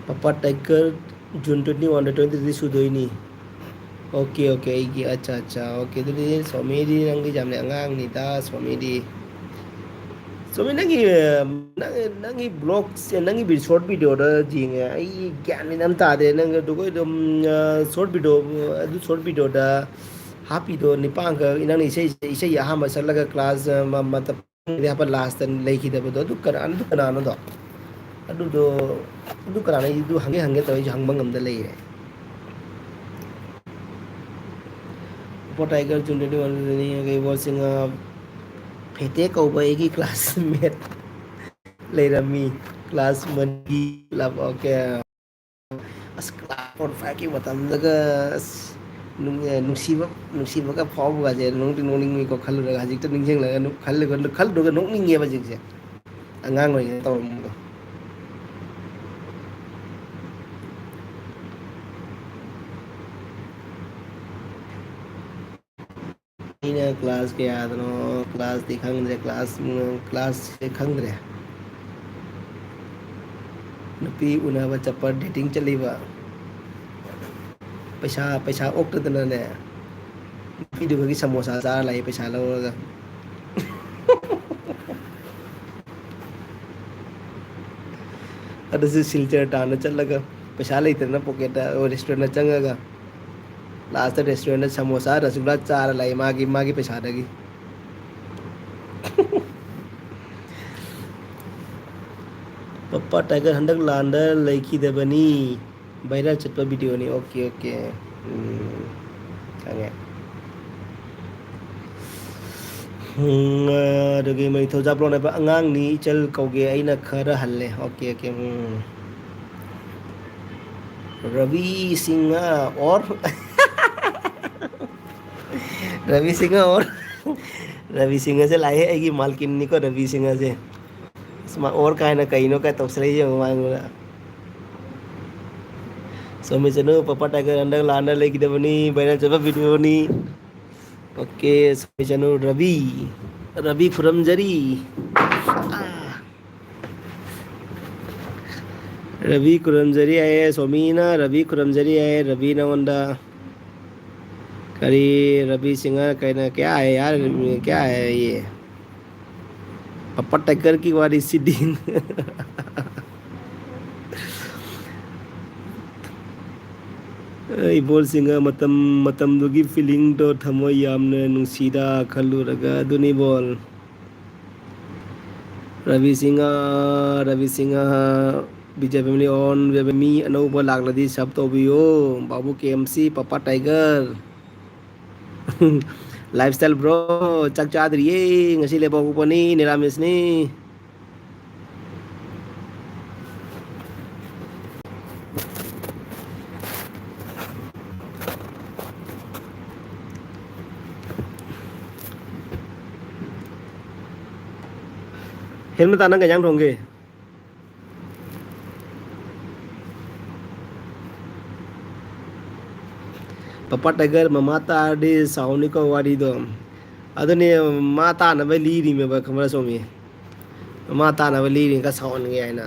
ꯄꯄꯥ ꯇꯥꯏꯒꯔ ꯖꯨꯟ ꯇ꯭ꯋꯦꯟꯇꯤ ꯋꯥꯟꯗ ꯇ꯭ꯋꯦꯟꯇꯤ ꯊ꯭ꯔꯤ ꯁꯨꯗꯣꯏꯅꯤ꯫ ꯑꯣꯀꯦ, ꯑꯣꯀꯦ, ꯑꯩꯒꯤ, ꯑꯠꯆꯥ, ꯑꯠꯆꯥ, ꯑꯣꯀꯦ, ꯑꯗꯨꯗꯤ ꯁꯣꯃꯤꯗꯤ ꯅꯪꯗꯤ ꯌꯥꯝꯅ ꯑꯉꯥꯡꯅꯤꯗ, ꯁꯣꯃꯤꯗꯤ꯫ ꯁꯣꯃꯤ, ꯅꯪꯒꯤ, ꯅꯪ, ꯅꯪꯒꯤ ꯕ꯭ꯂꯣꯒꯁꯦ, ꯅꯪꯒꯤ ꯚꯤ-, ꯁꯣꯔꯠ ꯚꯤꯗꯤꯑꯣꯗ ꯌꯦꯡꯉꯦ, ꯑꯩ ꯒ꯭ꯌꯥꯟ ꯃꯦꯟ ꯑꯃ ꯇꯥꯗꯦ꯫ ꯅꯪ ꯑꯗꯨꯒ ꯑꯗꯨꯝ, ꯑ, ꯁꯣꯔꯠ ꯚꯤꯗꯤꯑꯣ, ꯑꯗꯨ ꯁꯣꯔꯠ ꯚꯤꯗꯤꯑꯣꯗ ꯍꯥꯞꯄꯤꯗꯣ ꯅꯤꯄꯥꯟꯈꯛ, ꯅꯪꯅ ꯏꯁꯩ, ꯏꯁꯩ ꯑꯍꯥꯟꯕ ꯁꯛꯂꯒ ꯀ꯭ꯂꯥꯁ, ꯑ, ꯃ-, ꯃꯇꯝ ꯍꯥꯞꯄ ꯂꯥꯁꯇ ꯂꯩꯈꯤꯗꯕꯗꯣ, ꯑꯗꯨ ꯀꯅꯥ-, ꯑꯗꯨ ꯀꯅꯥꯅꯣꯗꯣ? ꯑꯗꯨꯗꯣ, ꯑꯗꯨ ꯀꯅꯥꯅꯣ? ꯑꯩ ꯑꯗꯨ ꯍꯪꯒꯦ ꯍꯪꯒꯦ ꯇꯧꯔ ꯑꯩꯁꯨ ꯍꯪꯕ ꯉꯝꯗ ꯂꯩꯔꯦ꯫ ꯄꯣ ꯇꯥꯏꯒꯔ ꯖꯨꯟ ꯇ꯭ꯋꯦꯟꯇꯤ ꯋꯥꯟꯗꯅꯤ, ꯀꯩꯕꯣꯜꯁꯤꯡ, ꯑ, ꯐꯦꯇꯦ ꯀꯧꯕ ꯑꯩꯒꯤ ꯀ꯭ꯂꯥꯁꯃꯦꯠ ꯂꯩꯔꯝꯃꯤ꯫ ꯀ꯭ꯂꯥꯁ ꯃꯅꯤꯒꯤ ꯂꯞ, ꯑꯣꯀꯦ꯫ ꯑꯁ, ꯀ꯭ꯂꯥꯁ ꯐꯣꯔ ꯐꯥꯏꯚꯀꯤ ꯃꯇꯝꯗꯒ, ꯑꯁ, ꯅꯨꯡ-, ꯑꯦ, ꯅꯨꯡꯁꯤꯕ, ꯅꯨꯡꯁꯤꯕꯒ ꯐꯥꯎꯕꯒꯁꯦ ꯅꯣꯛꯇꯤ ꯅꯣꯛꯅꯤꯡꯉꯤꯀꯣ, ꯈꯜꯂꯨꯔꯒ꯫ ꯍꯧꯖꯤꯛꯇ ꯅꯤꯡꯁꯤꯡꯂꯒ ꯅꯨ-, ꯈꯜꯂꯨꯒ, ꯈꯜꯂꯨꯔꯒ ꯅꯣꯛꯅꯤꯡꯉꯦꯕ ꯍꯧꯖꯤꯛꯁꯦ꯫ ꯑꯉꯥꯡ ꯑꯣꯏꯔꯤꯉꯩꯗ ꯇꯧꯔꯝꯕꯗꯣ꯫ ꯑꯩꯅ ꯀ꯭ꯂꯥꯁ ꯀꯌꯥꯗꯅꯣ, ꯀ꯭ꯂꯥꯁꯇꯤ ꯈꯪꯗ꯭ꯔꯦ, ꯀ꯭ꯂꯥꯁ, ꯀ꯭ꯂꯥꯁꯁꯦ ꯈꯪꯗ꯭ꯔꯦ꯫ ꯅꯨꯄꯤ ꯎꯅꯕ ꯆꯠꯄ, dating ꯆꯠꯂꯤꯕ꯫ ꯄꯩꯁꯥ, ꯄꯩꯁꯥ ꯑꯣꯛꯇꯗꯅꯅꯦ, ꯅꯨꯄꯤꯗꯨꯒꯤ ꯁꯃꯣꯁꯥ ꯆꯥꯔ ꯂꯥꯛꯏ, ꯄꯩꯁꯥ ꯂꯧꯔꯒ꯫ ꯑꯗꯨꯁꯨ ꯁꯤꯜꯆꯔ ꯇꯥꯟꯅ ꯆꯠꯂꯒ, ꯄꯩꯁꯥ ꯂꯩꯇꯗꯅ ꯄꯣꯀꯦꯠꯇ, ꯑꯣ, restaurantꯇ ꯆꯪꯉꯒ, ꯂꯥꯁꯇ restaurantꯇ ꯁꯃꯣꯁꯥ, ꯔꯁꯒꯨꯂꯥ ꯆꯥꯔ ꯂꯥꯛꯏ ꯃꯥꯒꯤ, ꯃꯥꯒꯤ ꯄꯩꯁꯥꯗꯒꯤ꯫ ꯄꯄꯥ ꯇꯥꯏꯒꯔ ꯍꯟꯗꯛ ꯂꯥꯟꯗ ꯂꯩꯈꯤꯗꯕꯅꯤ, ꯚꯥꯏꯔꯦꯜ ꯆꯠꯄ ꯚꯤꯗꯤꯑꯣꯅꯤ꯫ Okay, okay. ꯎꯝ, ꯈꯪꯉꯦ꯫ ꯎꯝ, ꯑꯗꯨꯒꯤ ꯃꯩꯊꯧꯖꯥ ꯕ꯭ꯂꯣꯟ ꯍꯥꯏꯕ ꯑꯉꯥꯡꯅꯤ, ꯏꯆꯜ ꯀꯧꯒꯦ, ꯑꯩꯅ ꯈꯔ ꯍꯜꯂꯦ꯫ Okay, okay. Um. Rabi Singh or Rabi Singh or Rabi ꯁꯤꯡꯍꯁꯦ ꯂꯥꯛꯑꯦ, ꯑꯩꯒꯤ ꯃꯥꯜꯀꯤꯟꯅꯤꯀꯣ ꯔꯕꯤ ꯁꯤꯡꯍꯁꯦ꯫ ꯑꯁ, ꯃꯥ ꯑꯣꯔ ꯀꯥꯏꯅ ꯀꯩꯅꯣ ꯀꯥꯏ ꯇꯧꯁꯜꯂꯛꯏ ꯌꯦꯡꯉꯣ ꯃꯥ ꯑꯩꯉꯣꯟꯗ꯫ ꯁꯣꯃꯤ ꯆꯅꯨ, ꯄꯄꯥ ꯇꯥꯏꯒꯔ ꯍꯟꯗꯛ ꯂꯥꯟꯗ ꯂꯩꯈꯤꯗꯕꯅꯤ, ꯚꯥꯏꯔꯦꯜ ꯆꯠꯄ ꯚꯤꯗꯤꯑꯣꯅꯤ꯫ ꯑꯣꯀꯦ, ꯁꯣꯃꯤ ꯆꯅꯨ, ꯔꯕꯤ, ꯔꯕꯤ ꯈꯨꯔꯝꯖꯔꯤ꯫ ꯑꯥ꯫ ꯔꯕꯤ ꯈꯨꯔꯝꯖꯔꯤ ꯍꯥꯏꯌꯦ, ꯁꯣꯃꯤꯅ ꯔꯕꯤ ꯈꯨꯔꯝꯖꯔꯤ ꯍꯥꯏꯌꯦ, ꯔꯕꯤ ꯅꯉꯣꯟꯗ꯫ ꯀꯔꯤ ꯔꯕꯤ ꯁꯤꯡꯍ ꯀꯩꯅ ꯀꯌꯥ ꯍꯥꯏ ꯌꯥꯔ, ꯀꯌꯥ ꯍꯥꯏ ꯌꯦ? ꯄꯄꯥ ꯇꯥꯏꯒꯔ ꯀꯤ ꯋꯥꯔꯤ ꯁꯤꯗꯤ꯫ ꯏꯕꯣꯜ ꯁꯤꯡꯍ ꯃꯇꯝ, ꯃꯇꯝꯗꯨꯒꯤ ꯐꯤꯂꯤꯡꯗꯣ ꯊꯃꯣꯏ ꯌꯥꯝꯅ ꯅꯨꯡꯁꯤꯗ ꯈꯜꯂꯨꯔꯒ ꯑꯗꯨꯅꯤ Ibol. Rabi Singh, Rabi Singh, B J family on, B J family ꯃꯤ ꯑꯅꯧꯕ ꯂꯥꯛꯂꯗꯤ ꯁꯕ ꯇꯧꯕꯤꯌꯣ꯫ Babu K M C, papa tiger. Lifestyle bro, ꯆꯥꯛ ꯆꯥꯗ꯭ꯔꯤꯌꯦ꯫ ꯉꯁꯤ ꯂꯩꯕꯥꯛꯄꯣꯛꯄꯅꯤ, ꯅꯤꯔꯥꯃꯤꯁꯅꯤ꯫ ꯍꯦꯜꯃꯦꯠ ꯅꯪ ꯀꯩ ꯏꯟꯖꯥꯡ ꯊꯣꯡꯒꯦ? ꯄꯄꯥ ꯇꯥꯏꯒꯔ ꯃꯃꯥ ꯇꯥꯔꯗꯤ ꯁꯥꯎꯅꯤꯀꯣ ꯋꯥꯔꯤꯗꯣ꯫ ꯑꯗꯨꯅꯦ ꯃꯥ ꯇꯥꯅꯕ ꯂꯤꯔꯤꯃꯦꯕ, ꯈꯪꯕ꯭ꯔꯥ ꯁꯣꯃꯤ? ꯃꯥ ꯇꯥꯅꯕ ꯂꯤꯔꯤ ꯈꯔ ꯁꯥꯎꯍꯟꯒꯦ ꯍꯥꯏꯅ꯫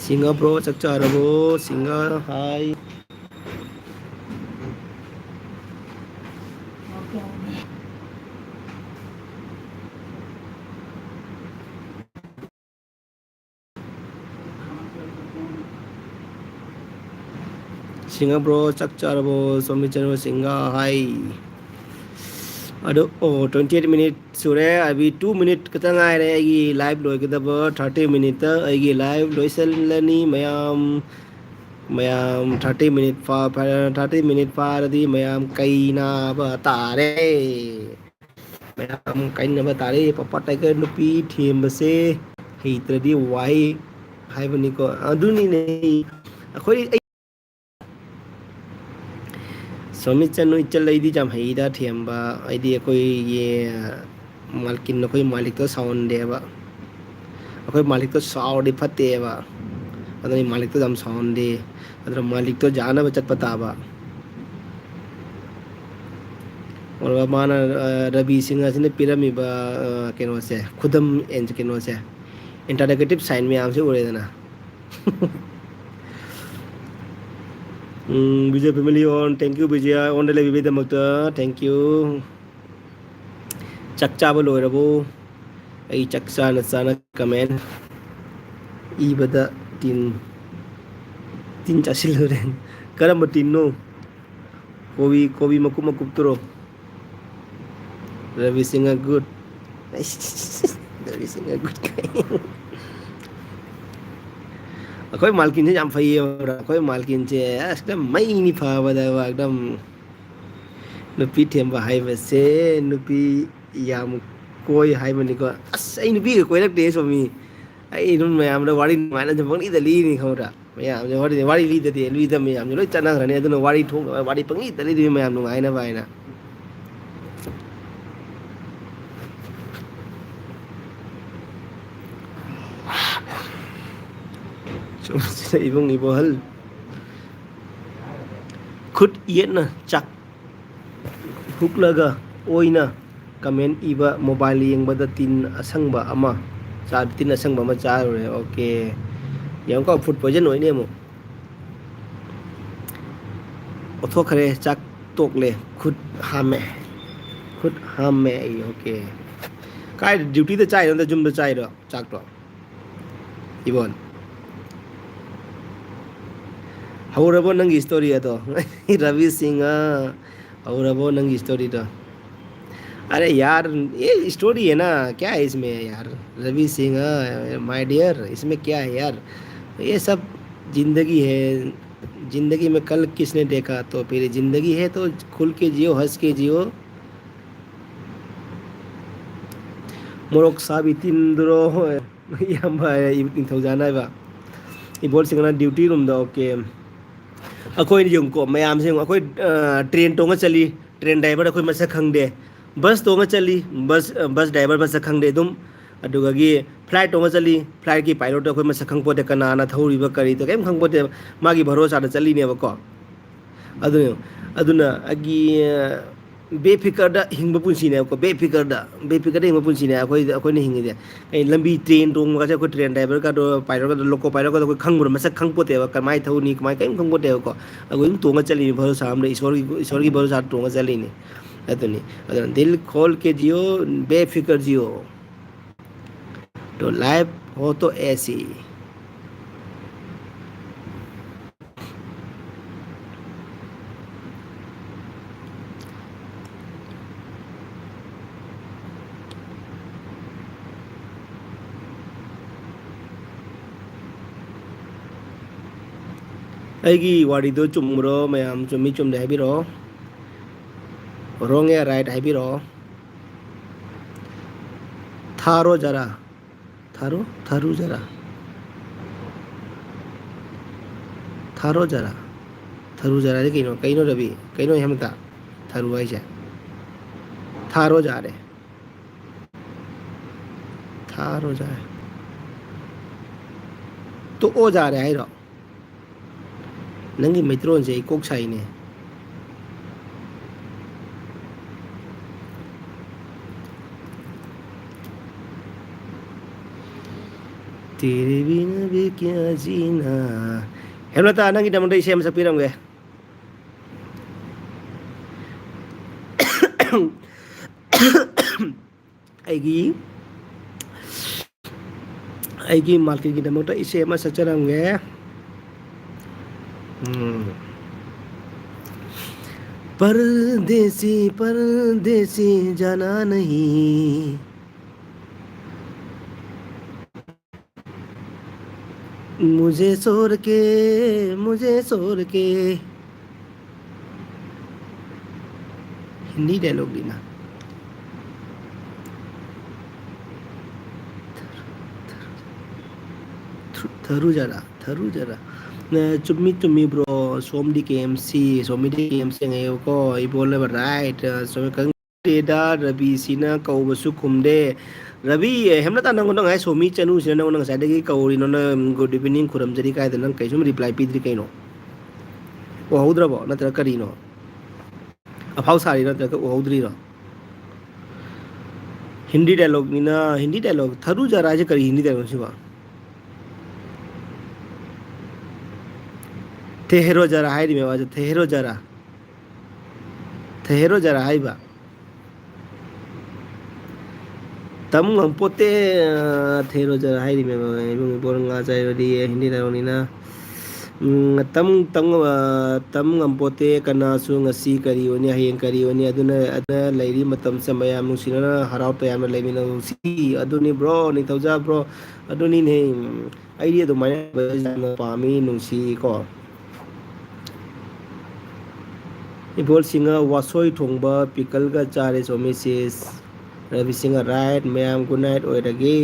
ꯁꯤꯡꯍ ꯕ꯭ꯔꯣ, ꯆꯥꯛ ꯆꯥꯔꯕꯣ? ꯁꯤꯡꯍ, ꯍꯥꯏ꯫ ꯁꯤꯡꯍ ꯕ꯭ꯔꯣ, ꯆꯥꯛ ꯆꯥꯔꯕꯣ? ꯁꯣꯃꯤ ꯆꯅꯨ ꯁꯤꯡꯍ, ꯍꯥꯏ꯫ ꯑꯗꯨ ꯑꯣ, twenty eight minute ꯁꯨꯔꯦ꯫ ꯑꯕꯤ two minute ꯈꯛꯇ ꯉꯥꯏꯔꯦ ꯑꯩꯒꯤ live ꯂꯣꯏꯒꯗꯕ꯫ Thirty minute ꯑꯩꯒꯤ live ꯂꯣꯏꯁꯤꯜꯂꯅꯤ꯫ ꯃꯌꯥꯝ ꯃꯌꯥꯝ thirty minute ꯐꯥ-, ꯐꯥ-, thirty minute ꯐꯥꯔꯗꯤ ꯃꯌꯥꯝ ꯀꯩꯅꯕ ꯇꯥꯔꯦ꯫ ꯃꯌꯥꯝ ꯀꯩꯅꯕ ꯇꯥꯔꯦ꯫ ꯄꯄꯥ ꯇꯥꯏꯒꯔ ꯅꯨꯄꯤ ꯊꯦꯝꯕꯁꯦ ꯍꯩꯇ꯭ꯔꯗꯤ ꯋꯥꯏ ꯍꯥꯏꯕꯅꯤꯀꯣ꯫ ꯑꯗꯨꯅꯤꯅꯦ ꯑꯩꯈꯣꯏ, ꯑꯩ ꯁꯣꯃꯤꯠ ꯆꯅꯨ ꯏꯆꯜ, ꯑꯩꯗꯤ ꯌꯥꯝ ꯍꯩꯗ ꯊꯦꯝꯕ꯫ ꯑꯩꯗꯤ ꯑꯩꯈꯣꯏꯒꯤ ꯃꯥꯂꯤꯛꯀꯤ, ꯅꯈꯣꯏ ꯃꯥꯂꯤꯛꯇꯣ ꯁꯥꯎꯍꯟꯗꯦꯕ꯫ ꯑꯩꯈꯣꯏ ꯃꯥꯂꯤꯛꯇꯣ ꯁꯥꯎꯔꯗꯤ ꯐꯠꯇꯦꯕ꯫ ꯑꯗꯨꯅ ꯑꯩ ꯃꯥꯂꯤꯛꯇꯣ ꯌꯥꯝ ꯁꯥꯎꯍꯟꯗꯦ꯫ ꯑꯗꯨꯅ ꯃꯥꯂꯤꯛꯇꯣ ꯌꯥꯅꯕ ꯆꯠꯄ ꯇꯥꯕ꯫ ꯑꯗꯨꯒ ꯃꯥꯅ, ꯑ, ꯔꯕꯤ ꯁꯤꯡ ꯑꯁꯤꯅ ꯄꯤꯔꯝꯃꯤꯕ, ꯑ, ꯀꯩꯅꯣꯁꯦ, ꯈꯨꯗꯝ ꯑꯦꯟ ꯀꯩꯅꯣꯁꯦ, interrogative sign ꯃꯌꯥꯝꯁꯦ ꯎꯔꯦꯗꯅ꯫ ꯎꯝ, Bijay family on, thank you Bijay, on the ꯂꯩꯕꯤꯕꯩꯗꯃꯛꯇ thank you꯫ ꯆꯥꯛ ꯆꯥꯕ ꯂꯣꯏꯔꯕꯣ? ꯑꯩ ꯆꯥꯛ ꯆꯥꯅ ꯆꯥꯅ comment ꯏꯕꯗ ꯇꯤꯟ, ꯇꯤꯟ ꯆꯥꯁꯤꯜꯂꯨꯔꯦ꯫ ꯀꯔꯝꯕ ꯇꯤꯟꯅꯣ? ꯀꯣꯕꯤ, ꯀꯣꯕꯤ ꯃꯀꯨꯞ ꯃꯀꯨꯞꯇꯨꯔꯣ? ꯔꯕꯤ ꯁꯤꯡꯍ good꯫ ꯔꯕꯤ ꯁꯤꯡꯍ good꯫ ꯑꯩꯈꯣꯏ ꯃꯥꯜꯀꯤꯟꯁꯦ ꯌꯥꯝ ꯐꯩꯌꯦ꯫ ꯑꯩꯈꯣꯏ ꯃꯥꯜꯀꯤꯟꯁꯦ ꯑꯁ ꯑꯗꯨꯝ ꯃꯩꯅꯤ ꯐꯕꯗ ꯑꯗꯨꯝ꯫ ꯅꯨꯄꯤ ꯊꯦꯝꯕ ꯍꯥꯏꯕꯁꯦ ꯅꯨꯄꯤ ꯌꯥꯝ ꯀꯣꯏ ꯍꯥꯏꯕꯅꯤꯀꯣ꯫ ꯑꯁ, ꯑꯩ ꯅꯨꯄꯤꯒ ꯀꯣꯏꯔꯛꯇꯦ ꯁꯣꯃꯤ꯫ ꯑꯩ ꯑꯗꯨꯝ ꯃꯌꯥꯝꯗ ꯋꯥꯔꯤ ꯅꯨꯡꯉꯥꯏꯅ ꯑꯗꯨꯝ ꯄꯪꯂꯤꯗ ꯂꯤꯅꯤ ꯈꯪꯕ꯭ꯔꯥ? ꯃꯌꯥꯝꯁꯦ ꯋꯥꯔꯤ, ꯋꯥꯔꯤ ꯂꯤꯗꯗꯤ ꯂꯤꯗ ꯃꯌꯥꯝꯁꯦ ꯂꯣꯏ ꯆꯠꯅꯈ꯭ꯔꯅꯤ꯫ ꯑꯗꯨꯅ ꯋꯥꯔꯤ ꯊꯣꯛꯅꯕ ꯋꯥꯔꯤ ꯄꯪꯂꯤꯗ ꯂꯤꯗꯣꯏ ꯃꯌꯥꯝ ꯅꯨꯡꯉꯥꯏꯅꯕ ꯍꯥꯏꯅ꯫ ꯆꯨꯝꯁꯤꯅ ꯏꯕꯨꯡ ꯏꯕꯣꯍꯜ꯫ ꯈꯨꯠ ꯌꯦꯠꯅ ꯆꯥꯛ ꯍꯨꯛꯂꯒ ꯑꯣꯏꯅ comment ꯏꯕ, mobile ꯌꯦꯡꯕꯗ ꯇꯤꯟ ꯑꯁꯪꯕ ꯑꯃ ꯆꯥ-, ꯇꯤꯟ ꯑꯁꯪꯕ ꯑꯃ ꯆꯥꯔꯨꯔꯦ꯫ Okay꯫ ꯌꯦꯡꯉꯨꯀꯣ, food poison ꯑꯣꯏꯅꯤ ꯑꯃꯨꯛ꯫ ꯑꯣꯊꯣꯛꯈ꯭ꯔꯦ, ꯆꯥꯛ ꯇꯣꯛꯂꯦ, ꯈꯨꯠ ꯍꯥꯝꯃꯦ꯫ ꯈꯨꯠ ꯍꯥꯝꯃꯦ ꯑꯩ꯫ Okay꯫ ꯀꯥꯏ duty ꯗ ꯆꯥꯏꯔꯣ ꯅꯠꯇ꯭ꯔ ꯌꯨꯝꯗ ꯆꯥꯏꯔꯣ ꯆꯥꯛꯇꯣ? ꯏꯕꯣꯟ꯫ ꯍꯧꯔꯕꯣ ꯅꯪꯒꯤ story ꯑꯗꯣ? ꯔꯕꯤ ꯁꯤꯡꯍ, ꯍꯧꯔꯕꯣ ꯅꯪꯒꯤ story ꯗꯣ? अरे यार, ये स्टोरी है ना, क्या है इसमें यार? रवि सिंह, माय डियर, इसमें क्या है यार? ये सब जिंदगी है। जिंदगी में कल किसने देखा? तो फिर जिंदगी है तो खुल के जियो, हंस के जियो। ꯃꯣꯔꯣꯛ ꯁꯥꯕꯤ ꯇꯤꯟꯗꯨꯔꯣ? ꯏꯌꯥꯝꯕ ꯍꯥꯏ, ꯅꯤꯡꯊꯧꯖꯥꯅ ꯍꯥꯏꯕ꯫ ꯏꯕꯣꯜꯁꯤꯡꯅ ꯗ꯭ꯌꯨꯇꯤ ꯔꯨꯝꯗ, ꯑꯣꯀꯦ꯫ ꯑꯩꯈꯣꯏ ꯌꯦꯡꯉꯨꯀꯣ, ꯃꯌꯥꯝꯁꯦ ꯌꯦꯡꯉꯨ, ꯑꯩꯈꯣꯏ, ꯑ, ꯇ꯭ꯔꯦꯟ ꯇꯣꯡꯉ ꯆꯠꯂꯤ, ꯇ꯭ꯔꯦꯟ ꯗ꯭ꯔꯥꯏꯚꯔ ꯑꯩꯈꯣꯏ ꯃꯁꯛ ꯈꯪꯗꯦ꯫ ꯕꯁ ꯇꯣꯡꯉ ꯆꯠꯂꯤ, ꯕꯁ, ꯑ, ꯕꯁ ꯗ꯭ꯔꯥꯏꯚꯔ ꯃꯁꯛ ꯈꯪꯗꯦ ꯑꯗꯨꯝ꯫ ꯑꯗꯨꯗꯒꯤ ꯐ꯭ꯂꯥꯏꯠ ꯇꯣꯡꯉ ꯆꯠꯂꯤ, ꯐ꯭ꯂꯥꯏꯠꯀꯤ ꯄꯥꯏꯂꯣꯠꯇꯣ ꯑꯩꯈꯣꯏ ꯃꯁꯛ ꯈꯪꯄꯣꯠꯇꯦ, ꯀꯅꯥꯅ ꯊꯧꯔꯤꯕ ꯀꯔꯤꯗꯣ ꯀꯔꯤꯝ ꯈꯪꯄꯣꯠꯇꯦ꯫ ꯃꯥꯒꯤ ꯚꯔꯣꯁꯥꯗ ꯆꯠꯂꯤꯅꯦꯕꯀꯣ꯫ ꯑꯗꯨꯅꯦ, ꯑꯗꯨꯅ ꯑꯩꯒꯤ, ꯑ, ꯕꯦꯐꯤꯀꯔꯗ ꯍꯤꯡꯕ ꯄꯨꯟꯁꯤꯅꯦꯕꯀꯣ, ꯕꯦꯐꯤꯀꯔꯗ, ꯕꯦꯐꯤꯀꯔꯗ ꯍꯤꯡꯕ ꯄꯨꯟꯁꯤꯅꯦ ꯑꯩꯈꯣꯏ, ꯑꯩꯈꯣꯏꯅ ꯍꯤꯡꯉꯤꯁꯦ꯫ ꯑꯩ ꯂꯝꯕꯤ ꯇ꯭ꯔꯦꯟ ꯇꯣꯡꯕꯒꯁꯦ ꯑꯩꯈꯣꯏ ꯇ꯭ꯔꯦꯟ ꯗ꯭ꯔꯥꯏꯚꯔꯒꯗꯣ, ꯄꯥꯏꯂꯣꯠꯀꯗꯣ, ꯂꯣꯀꯣ ꯄꯥꯏꯂꯣꯠꯀꯗꯣ ꯑꯩꯈꯣꯏ ꯈꯪꯕ꯭ꯔꯣ? ꯃꯁꯛ ꯈꯪꯄꯣꯠꯇꯦꯕ, ꯀꯃꯥꯏꯅ ꯊꯧꯅꯤ, ꯀꯃꯥꯏꯅ ꯀꯔꯤꯝ ꯈꯪꯄꯣꯠꯇꯦꯕꯀꯣ꯫ ꯑꯩꯈꯣꯏ ꯑꯗꯨꯝ ꯇꯣꯡꯉ ꯆꯠꯂꯤꯅꯤ ꯚꯔꯣꯁꯥ ꯑꯃꯗ, ꯏꯁꯣꯔꯒꯤ, ꯏꯁꯣꯔꯒꯤ ꯚꯔꯣꯁꯥꯗ ꯇꯣꯡꯉ ꯆꯠꯂꯤꯅꯤ꯫ ꯑꯗꯨꯅꯤ꯫ ꯑꯗꯨꯅ ꯗꯤꯜ ꯈꯣꯜ ꯀꯦ ꯖꯤꯌꯣ, ꯕꯦꯐꯤꯀꯔ ꯖꯤꯌꯣ꯫ तो लाइफ हो तो ऐसी। ꯑꯩꯒꯤ ꯋꯥꯔꯤꯗꯣ ꯆꯨꯝꯕ꯭ꯔꯣ? ꯃꯌꯥꯝ ꯆꯨꯝꯃꯤ ꯆꯨꯝꯗꯦ ꯍꯥꯏꯕꯤꯔꯛꯑꯣ꯫ Wrong or right ꯍꯥꯏꯕꯤꯔꯛꯑꯣ꯫ ꯊꯥꯔꯣ ꯖꯔꯥ꯫ ꯊꯥꯔꯣ, ꯊꯥꯔꯨ ꯖꯔꯥ꯫ ꯊꯥꯔꯣ ꯖꯔꯥ꯫ ꯊꯥꯔꯨ ꯖꯔꯥꯗꯤ ꯀꯩꯅꯣ? ꯀꯩꯅꯣ ꯔꯕꯤ? ꯀꯩꯅꯣ ꯍꯦꯃꯟꯇ? ꯊꯥꯔꯨ ꯍꯥꯏꯁꯦ? ꯊꯥꯔꯣ ꯖꯥꯔꯦ꯫ ꯊꯥꯔꯣ ꯖꯥꯔꯦ꯫ ꯇꯣꯛꯑꯣ ꯖꯥꯔꯦ ꯍꯥꯏꯔꯣ? ꯅꯪꯒꯤ ꯃꯩꯇꯩꯂꯣꯟꯁꯦ ꯑꯩ ꯀꯣꯛ ꯁꯥꯏꯅꯦ꯫ तेरे बिना भी क्या जीना। ꯍꯦꯃꯂꯇꯥ, ꯅꯪꯒꯤꯗꯃꯛꯇ ꯏꯁꯩ ꯑꯃ ꯁꯛꯄꯤꯔꯝꯒꯦ꯫ ꯑꯩꯒꯤ, ꯑꯩꯒꯤ ꯃꯥꯂꯦꯝꯒꯤꯗꯃꯛꯇ ꯏꯁꯩ ꯑꯃ ꯁꯛꯆꯔꯝꯒꯦ꯫ ꯎꯝ꯫ परदेसी, परदेसी, जाना नहीं, मुझे छोड़ के, मुझे छोड़ के। हिंदी डायलॉग देना। ꯊꯔꯨ ꯖꯔꯥ, ꯊꯔꯨ ꯖꯔꯥ꯫ ꯅ, ꯆꯨꯝꯃꯤ, ꯆꯨꯝꯃꯤ, bro꯫ ꯁꯣꯝꯗꯤ ꯀꯦ ꯑꯦꯝ ꯁꯤ, ꯁꯣꯝꯗꯤ ꯀꯦ ꯑꯦꯝ ꯁꯤ ꯉꯥꯏꯌꯨꯀꯣ꯫ ꯏꯕꯣꯜꯅꯕ right꯫ ꯑ, ꯁꯣꯝ ꯈꯪꯗꯦꯗ, ꯔꯕꯤꯁꯤꯅ ꯀꯧꯕꯁꯨ ꯈꯨꯝꯗꯦ꯫ ꯔꯕꯤ, ꯑꯦ, ꯍꯦꯝꯂꯇꯥ, ꯅꯪꯉꯣꯟꯗ ꯉꯁꯥꯏ ꯁꯣꯃꯤ ꯆꯅꯨꯁꯤꯅ ꯅꯪꯉꯣꯟꯗ ꯉꯁꯥꯏꯗꯒꯤ ꯀꯧꯔꯤ, ꯅꯪꯅ good evening ꯈꯨꯔꯝꯖꯔꯤ ꯀꯥꯏꯗ ꯅꯪ ꯀꯩꯁꯨꯝ reply ꯄꯤꯗ꯭ꯔꯤ ꯀꯩꯅꯣ? ꯎꯍꯧꯗ꯭ꯔꯕꯣ? ꯅꯠꯇ꯭ꯔꯒ ꯀꯔꯤꯅꯣ? ꯑꯐꯥꯎ ꯁꯥꯔꯤꯔꯣ ꯅꯠꯇ꯭ꯔꯒ ꯎꯍꯧꯗ꯭ꯔꯤꯔꯣ? ꯍꯤꯟꯗꯤ dialogue ꯅꯤꯅ, ꯍꯤꯟꯗꯤ dialogue, ꯊꯔꯨ ꯖꯔꯥ ꯍꯥꯏꯁꯦ ꯀꯔꯤ ꯍꯤꯟꯗꯤ dialogue ꯁꯤꯕꯣ? ꯊꯦꯍꯦꯔꯣ ꯖꯔꯥ ꯍꯥꯏꯔꯤꯃꯦ ꯃꯥꯁꯦ, ꯊꯦꯍꯦꯔꯣ ꯖꯔꯥ꯫ ꯊꯦꯍꯦꯔꯣ ꯖꯔꯥ ꯍꯥꯏꯕ꯫ ꯇꯝ ꯉꯝꯄꯣꯠꯇꯦ, ꯑ, ꯊꯦꯍꯦꯔꯣ ꯖꯔꯥ ꯍꯥꯏꯔꯤꯃꯦ ꯃꯥ, ꯏꯕꯨꯡ ꯏꯕꯣꯔ ꯉꯥ ꯆꯥꯏꯕꯗꯤ ꯍꯤꯟꯗꯤ dialogue ꯅꯤꯅ꯫ ꯎꯝ, ꯇꯝ, ꯇꯝ, ꯑ, ꯇꯝ ꯉꯝꯄꯣꯠꯇꯦ ꯀꯅꯥꯁꯨ ꯉꯁꯤ ꯀꯔꯤ ꯑꯣꯏꯅꯤ, ꯍꯌꯦꯡ ꯀꯔꯤ ꯑꯣꯏꯅꯤ, ꯑꯗꯨꯅ, ꯑꯗꯨꯅ ꯂꯩꯔꯤ ꯃꯇꯝꯁꯦ ꯃꯌꯥꯝ ꯅꯨꯡꯁꯤꯅꯅ ꯍꯔꯥꯎ ꯇꯌꯥꯝꯅ ꯂꯩꯃꯤꯟꯅꯁꯤ꯫ ꯑꯗꯨꯅꯤ bro, ꯅꯤꯡꯊꯧꯖꯥ bro, ꯑꯗꯨꯅꯤꯅꯦ꯫ ꯑꯩꯗꯤ ꯑꯗꯨꯃꯥꯏꯅ ꯌꯥꯝꯅ ꯄꯥꯝꯃꯤ, ꯅꯨꯡꯁꯤꯀꯣ꯫ ꯏꯕꯣꯜꯁꯤꯡꯅ ꯋꯥꯁꯣꯏ ꯊꯣꯡꯕ pickle ꯒ ꯆꯥꯔꯦ, ꯁꯣꯃꯤ sis꯫ ꯔꯕꯤꯁꯤꯡꯅ right, ꯃꯌꯥꯝ good night ꯑꯣꯏꯔꯒꯦ꯫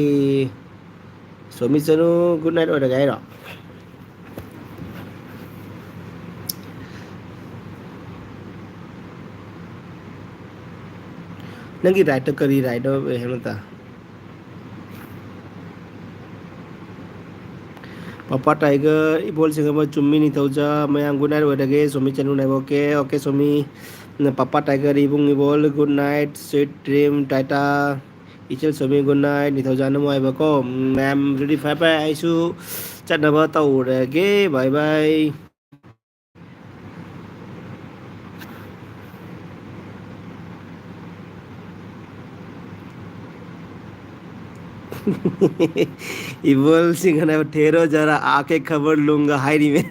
ꯁꯣꯃꯤ ꯆꯅꯨ, good night ꯑꯣꯏꯔꯒꯦ ꯍꯥꯏꯔꯣ? ꯅꯪꯒꯤ right ꯇꯣ ꯀꯔꯤ right ꯅꯣ, ꯍꯦꯃꯟꯇ? ꯄꯥꯄꯥ Tiger, ꯏꯕꯣꯜꯁꯤꯡ ꯑꯃ ꯆꯨꯝꯃꯤ, ꯅꯤꯡꯊꯧꯖꯥ, ꯃꯌꯥꯝ good night ꯑꯣꯏꯔꯒꯦ, ꯁꯣꯃꯤ ꯆꯅꯨ ꯅꯥꯏꯕ, okay, okay, Somi. Papa Tiger, ꯏꯕꯨꯡ ꯏꯕꯣꯜ, good night, sweet dream, Tata. ꯏꯆꯜ Somi, good night, ꯅꯤꯡꯊꯧꯖꯥ ꯅꯨꯡꯉꯥꯏꯕꯀꯣ꯫ ꯃꯌꯥꯝ ꯑꯗꯨꯗꯤ ꯐꯔꯦ ꯐꯔꯦ, ꯑꯩꯁꯨ ꯆꯠꯅꯕ ꯇꯧꯔꯒꯦ, bye bye꯫ ꯏꯕꯣꯜꯁꯤꯡ ꯑꯅ ꯊꯦꯔꯣ ꯖꯔꯥ ꯑꯥꯀꯦ ꯈꯕꯔ ꯂꯨꯡꯒ ꯍꯥꯏꯔꯤꯃꯦ꯫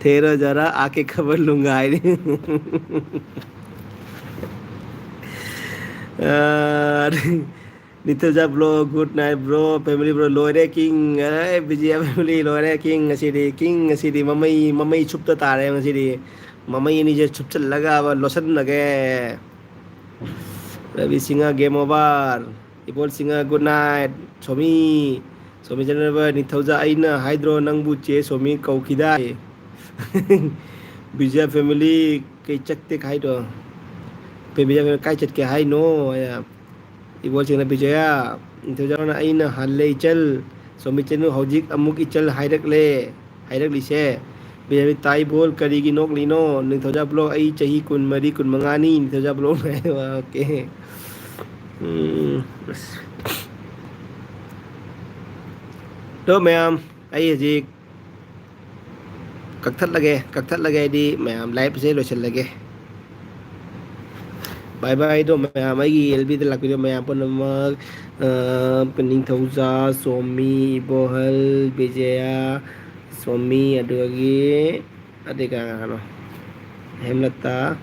ꯊꯦꯔꯣ ꯖꯔꯥ ꯑꯥꯀꯦ ꯈꯕꯔ ꯂꯨꯡꯒꯥꯏꯔꯤ꯫ ꯑꯥ, Ningthouja bro, good night bro, family bro, ꯂꯣꯏꯔꯦ ꯀꯤꯡ꯫ ꯑꯦ, ꯕꯤꯖꯤꯌꯥ ꯐꯦꯃꯤꯂꯤ ꯂꯣꯏꯔꯦ ꯀꯤꯡ꯫ ꯉꯁꯤꯗꯤ ꯀꯤꯡ, ꯉꯁꯤꯗꯤ ꯃꯃꯩ, ꯃꯃꯩ ꯁꯨꯞꯇ ꯇꯥꯔꯦ ꯉꯁꯤꯗꯤ꯫ ꯃꯃꯩ ꯑꯅꯤꯁꯦ ꯁꯨꯞꯆꯜꯂꯒ ꯂꯣꯠꯁꯤꯜꯂꯒꯦ꯫ Rabi Singh, game over꯫ Ibol Singha, good night. Somi, Somi ꯆꯅꯔꯕ, ꯅꯤꯡꯊꯧꯖꯥ, ꯑꯩꯅ ꯍꯥꯏꯗ꯭ꯔꯣ ꯅꯪꯕꯨ ꯆꯦ ꯁꯣꯃꯤ ꯀꯧꯈꯤꯗꯥꯏ? ꯕꯤꯖꯤꯌꯥ ꯐꯦꯃꯤꯂꯤ, ꯀꯩ ꯆꯠꯇꯦ ꯍꯥꯏꯗꯣ? ꯕꯤꯖꯤꯌꯥ ꯐꯦꯃꯤꯂꯤ ꯀꯥꯏ ꯆꯠꯀꯦ ꯍꯥꯏꯅꯣ? ꯏꯕꯣꯜꯁꯤꯡꯅ, ꯕꯤꯖꯌꯥ, ꯅꯤꯡꯊꯧꯖꯥꯅ ꯑꯩꯅ ꯍꯜꯂꯦ ꯏꯆꯜ꯫ ꯁꯣꯃꯤꯆꯟꯗꯨ ꯍꯧꯖꯤꯛ ꯑꯃꯨꯛ ꯏꯆꯜ ꯍꯥꯏꯔꯛꯂꯦ, ꯍꯥꯏꯔꯛꯂꯤꯁꯦ꯫ ꯕꯤꯖꯌꯥ, ꯇꯥꯏꯕꯣꯜ ꯀꯔꯤꯒꯤ ꯅꯣꯛꯂꯤꯅꯣ? ꯅꯤꯡꯊꯧꯖꯥ ꯕ꯭ꯂꯣꯛ, ꯑꯩ ꯆꯍꯤ ꯀꯨꯟꯃꯔꯤ, ꯀꯨꯟꯃꯉꯥꯅꯤ, ꯅꯤꯡꯊꯧꯖꯥ ꯕ꯭ꯂꯣꯛ꯫ ꯑꯣꯀꯦ꯫ ꯎꯝ, ꯑꯁ꯫ ꯑꯗꯣ ꯃꯌꯥꯝ, ꯑꯩ ꯍꯧꯖꯤꯛ ꯀꯛꯊꯠꯂꯒꯦ, ꯀꯛꯊꯠꯂꯒꯦ ꯍꯥꯏꯗꯤ ꯃꯌꯥꯝ ꯂꯥꯏꯞꯁꯦ ꯂꯣꯏꯁꯤꯜꯂꯒꯦ꯫ ꯕꯥꯏ ꯕꯥꯏ꯫ ꯑꯗꯣ ꯃꯌꯥꯝ ꯑꯩꯒꯤ ꯑꯦꯜ ꯕꯤꯗ ꯂꯥꯛꯄꯤꯔꯤꯕ ꯃꯌꯥꯝ ꯄꯨꯝꯅꯃꯛ, ꯑ, ꯅꯤꯡꯊꯧꯖꯥ, ꯁꯣꯃꯤ, ꯏꯕꯣꯍꯜ, ꯕꯤꯖꯌꯥ, ꯁꯣꯃꯤ, ꯑꯗꯨꯗꯒꯤ ꯑꯗꯩ ꯀꯅꯥ ꯀꯅꯥꯅꯣ? ꯍꯦꯝꯂꯇꯥ꯫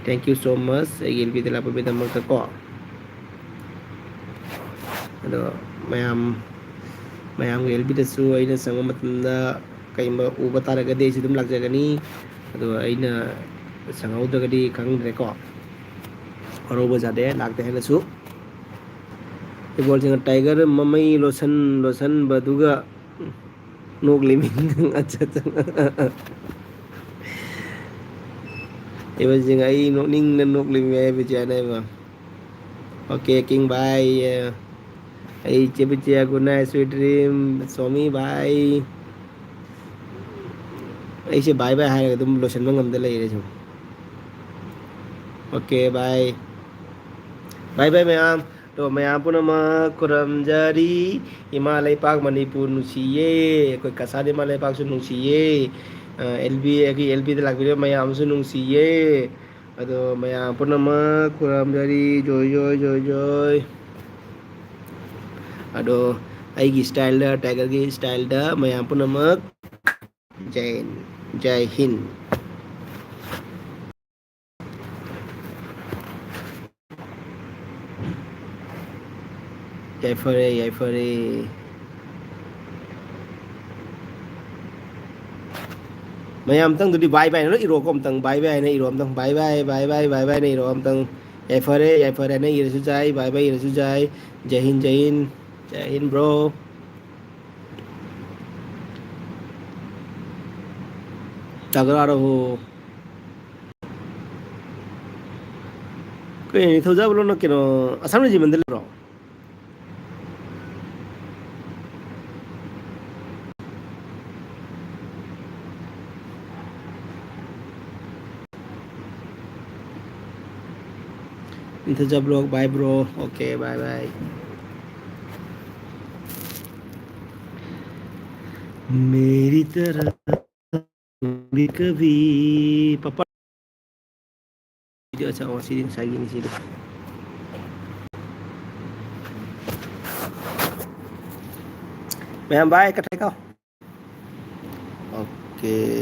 Thank you so much ꯑꯩꯒꯤ ꯑꯦꯜ ꯕꯤꯗ ꯂꯥꯛꯄꯤꯕꯒꯤꯗꯃꯛꯇ ꯀꯣ꯫ ꯑꯗꯣ ꯃꯌꯥꯝ, ꯃꯌꯥꯝꯒꯤ ꯑꯦꯜ ꯕꯤꯗꯁꯨ ꯑꯩꯅ ꯆꯪꯕ ꯃꯇꯝꯗ ꯀꯩꯒꯨꯝꯕ ꯎꯕ ꯇꯥꯔꯒꯗꯤ ꯑꯩꯁꯨ ꯑꯗꯨꯝ ꯂꯥꯛꯆꯒꯅꯤ꯫ ꯑꯗꯣ ꯑꯩꯅ ꯆꯪꯍꯧꯗ꯭ꯔꯒꯗꯤ ꯈꯪꯗ꯭ꯔꯦꯀꯣ꯫ ꯋꯥꯔꯧꯕ ꯌꯥꯗꯦ, ꯂꯥꯛꯇꯦ ꯍꯥꯏꯅꯁꯨ꯫ ꯏꯕꯣꯜꯁꯤꯡꯅ ꯇꯥꯏꯒꯔ ꯃꯃꯩ ꯂꯣꯠꯁꯟ-, ꯂꯣꯠꯁꯟꯕꯗꯨꯒ ꯅꯣꯛꯂꯤꯃꯤ꯫ ꯑꯠꯆꯥ, ꯑꯠꯆꯥ꯫ ꯏꯕꯣꯜꯁꯤꯡ ꯑꯩ ꯅꯣꯛꯅꯤꯡꯅ ꯅꯣꯛꯂꯤꯃꯤ ꯍꯥꯏꯕꯁꯤ ꯍꯥꯏꯅ ꯏꯕꯣ꯫ ꯑꯣꯀꯦ, ꯀꯤꯡ ꯕꯥꯏ꯫ ꯑꯩ ꯆꯦ ꯕꯤꯆꯦ, good night, sweet dream, Somi ꯕꯥꯏ꯫ ꯑꯩꯁꯦ ꯕꯥꯏ ꯕꯥꯏ ꯍꯥꯏꯔꯒ ꯑꯗꯨꯝ ꯂꯣꯏꯁꯤꯟꯕ ꯉꯝꯗ ꯂꯩꯔꯦ ꯁꯨꯝ꯫ ꯑꯣꯀꯦ, ꯕꯥꯏ꯫ ꯕꯥꯏ ꯕꯥꯏ ꯃꯌꯥꯝ꯫ ꯑꯗꯣ ꯃꯌꯥꯝ ꯄꯨꯝꯅꯃꯛ ꯈꯨꯔꯨꯝꯖꯔꯤ꯫ ꯏꯃꯥ ꯂꯩꯄꯥꯛ ꯃꯅꯤꯄꯨꯔ ꯅꯨꯡꯁꯤꯌꯦ꯫ ꯑꯩꯈꯣꯏ ꯀꯁꯥꯗ ꯏꯃꯥ ꯂꯩꯄꯥꯛꯁꯨ ꯅꯨꯡꯁꯤꯌꯦ꯫ ꯑ, ꯑꯦꯜ ꯕꯤ, ꯑꯩꯈꯣꯏ ꯑꯦꯜ ꯕꯤꯗ ꯂꯥꯛꯄꯤꯔꯤꯕ ꯃꯌꯥꯝꯁꯨ ꯅꯨꯡꯁꯤꯌꯦ꯫ ꯑꯗꯣ ꯃꯌꯥꯝ ꯄꯨꯝꯅꯃꯛ ꯈꯨꯔꯨꯝꯖꯔꯤ꯫ ꯖꯣꯏ, ꯖꯣꯏ, ꯖꯣꯏ, ꯖꯣꯏ꯫ ꯑꯗꯣ ꯑꯩꯒꯤ ꯏꯁꯇꯥꯏꯜꯗ, ꯇꯥꯏꯒꯔꯒꯤ ꯏꯁꯇꯥꯏꯜꯗ ꯃꯌꯥꯝ ꯄꯨꯝꯅꯃꯛ ꯖꯩ ꯍꯤꯟ, ꯖꯩ ꯍꯤꯟ꯫ ꯌꯥꯏꯐꯔꯦ, ꯌꯥꯏꯐꯔꯦ꯫ ꯃꯌꯥꯝ ꯑꯝꯇꯪꯗꯨꯗꯤ bye bye ꯅ ꯏꯔꯣꯀꯣ, ꯑꯝꯇꯪ bye bye ꯍꯥꯏꯅ ꯏꯔꯣ, ꯑꯝꯇꯪ bye bye, bye bye, bye bye ꯅ ꯏꯔꯣ ꯑꯝꯇꯪ꯫ ꯌꯥꯏꯐꯔꯦ, ꯌꯥꯏꯐꯔꯦ ꯍꯥꯏꯅ ꯏꯔꯁꯨ ꯌꯥꯏ, bye bye ꯏꯔꯁꯨ ꯌꯥꯏ꯫ ꯖꯩ ꯍꯤꯟ, ꯖꯩ ꯍꯤꯟ, ꯖꯩ ꯍꯤꯟ bro꯫ ꯇꯒꯔꯥ ꯔꯍꯣ꯫ ꯀꯩꯅꯣ, ꯅꯤꯡꯊꯧꯖꯥꯕ ꯂꯣꯟꯅ ꯀꯩꯅꯣ, ꯑꯁꯥꯝ ꯔꯦꯖꯤꯃꯦꯟꯗ ꯂꯩꯕ꯭ꯔꯣ? Into the block, bye bro. Okay, bye bye. मेरी तरह कभी कभी पापा। ꯚꯤꯗꯤꯑꯣ ꯑꯆꯧꯕ ꯁꯤꯗꯤ ꯉꯁꯥꯏꯒꯤꯅꯤ ꯁꯤꯗꯤ꯫ ꯃꯌꯥꯝ bye, ꯀꯠꯊꯠꯀꯣ꯫ Okay꯫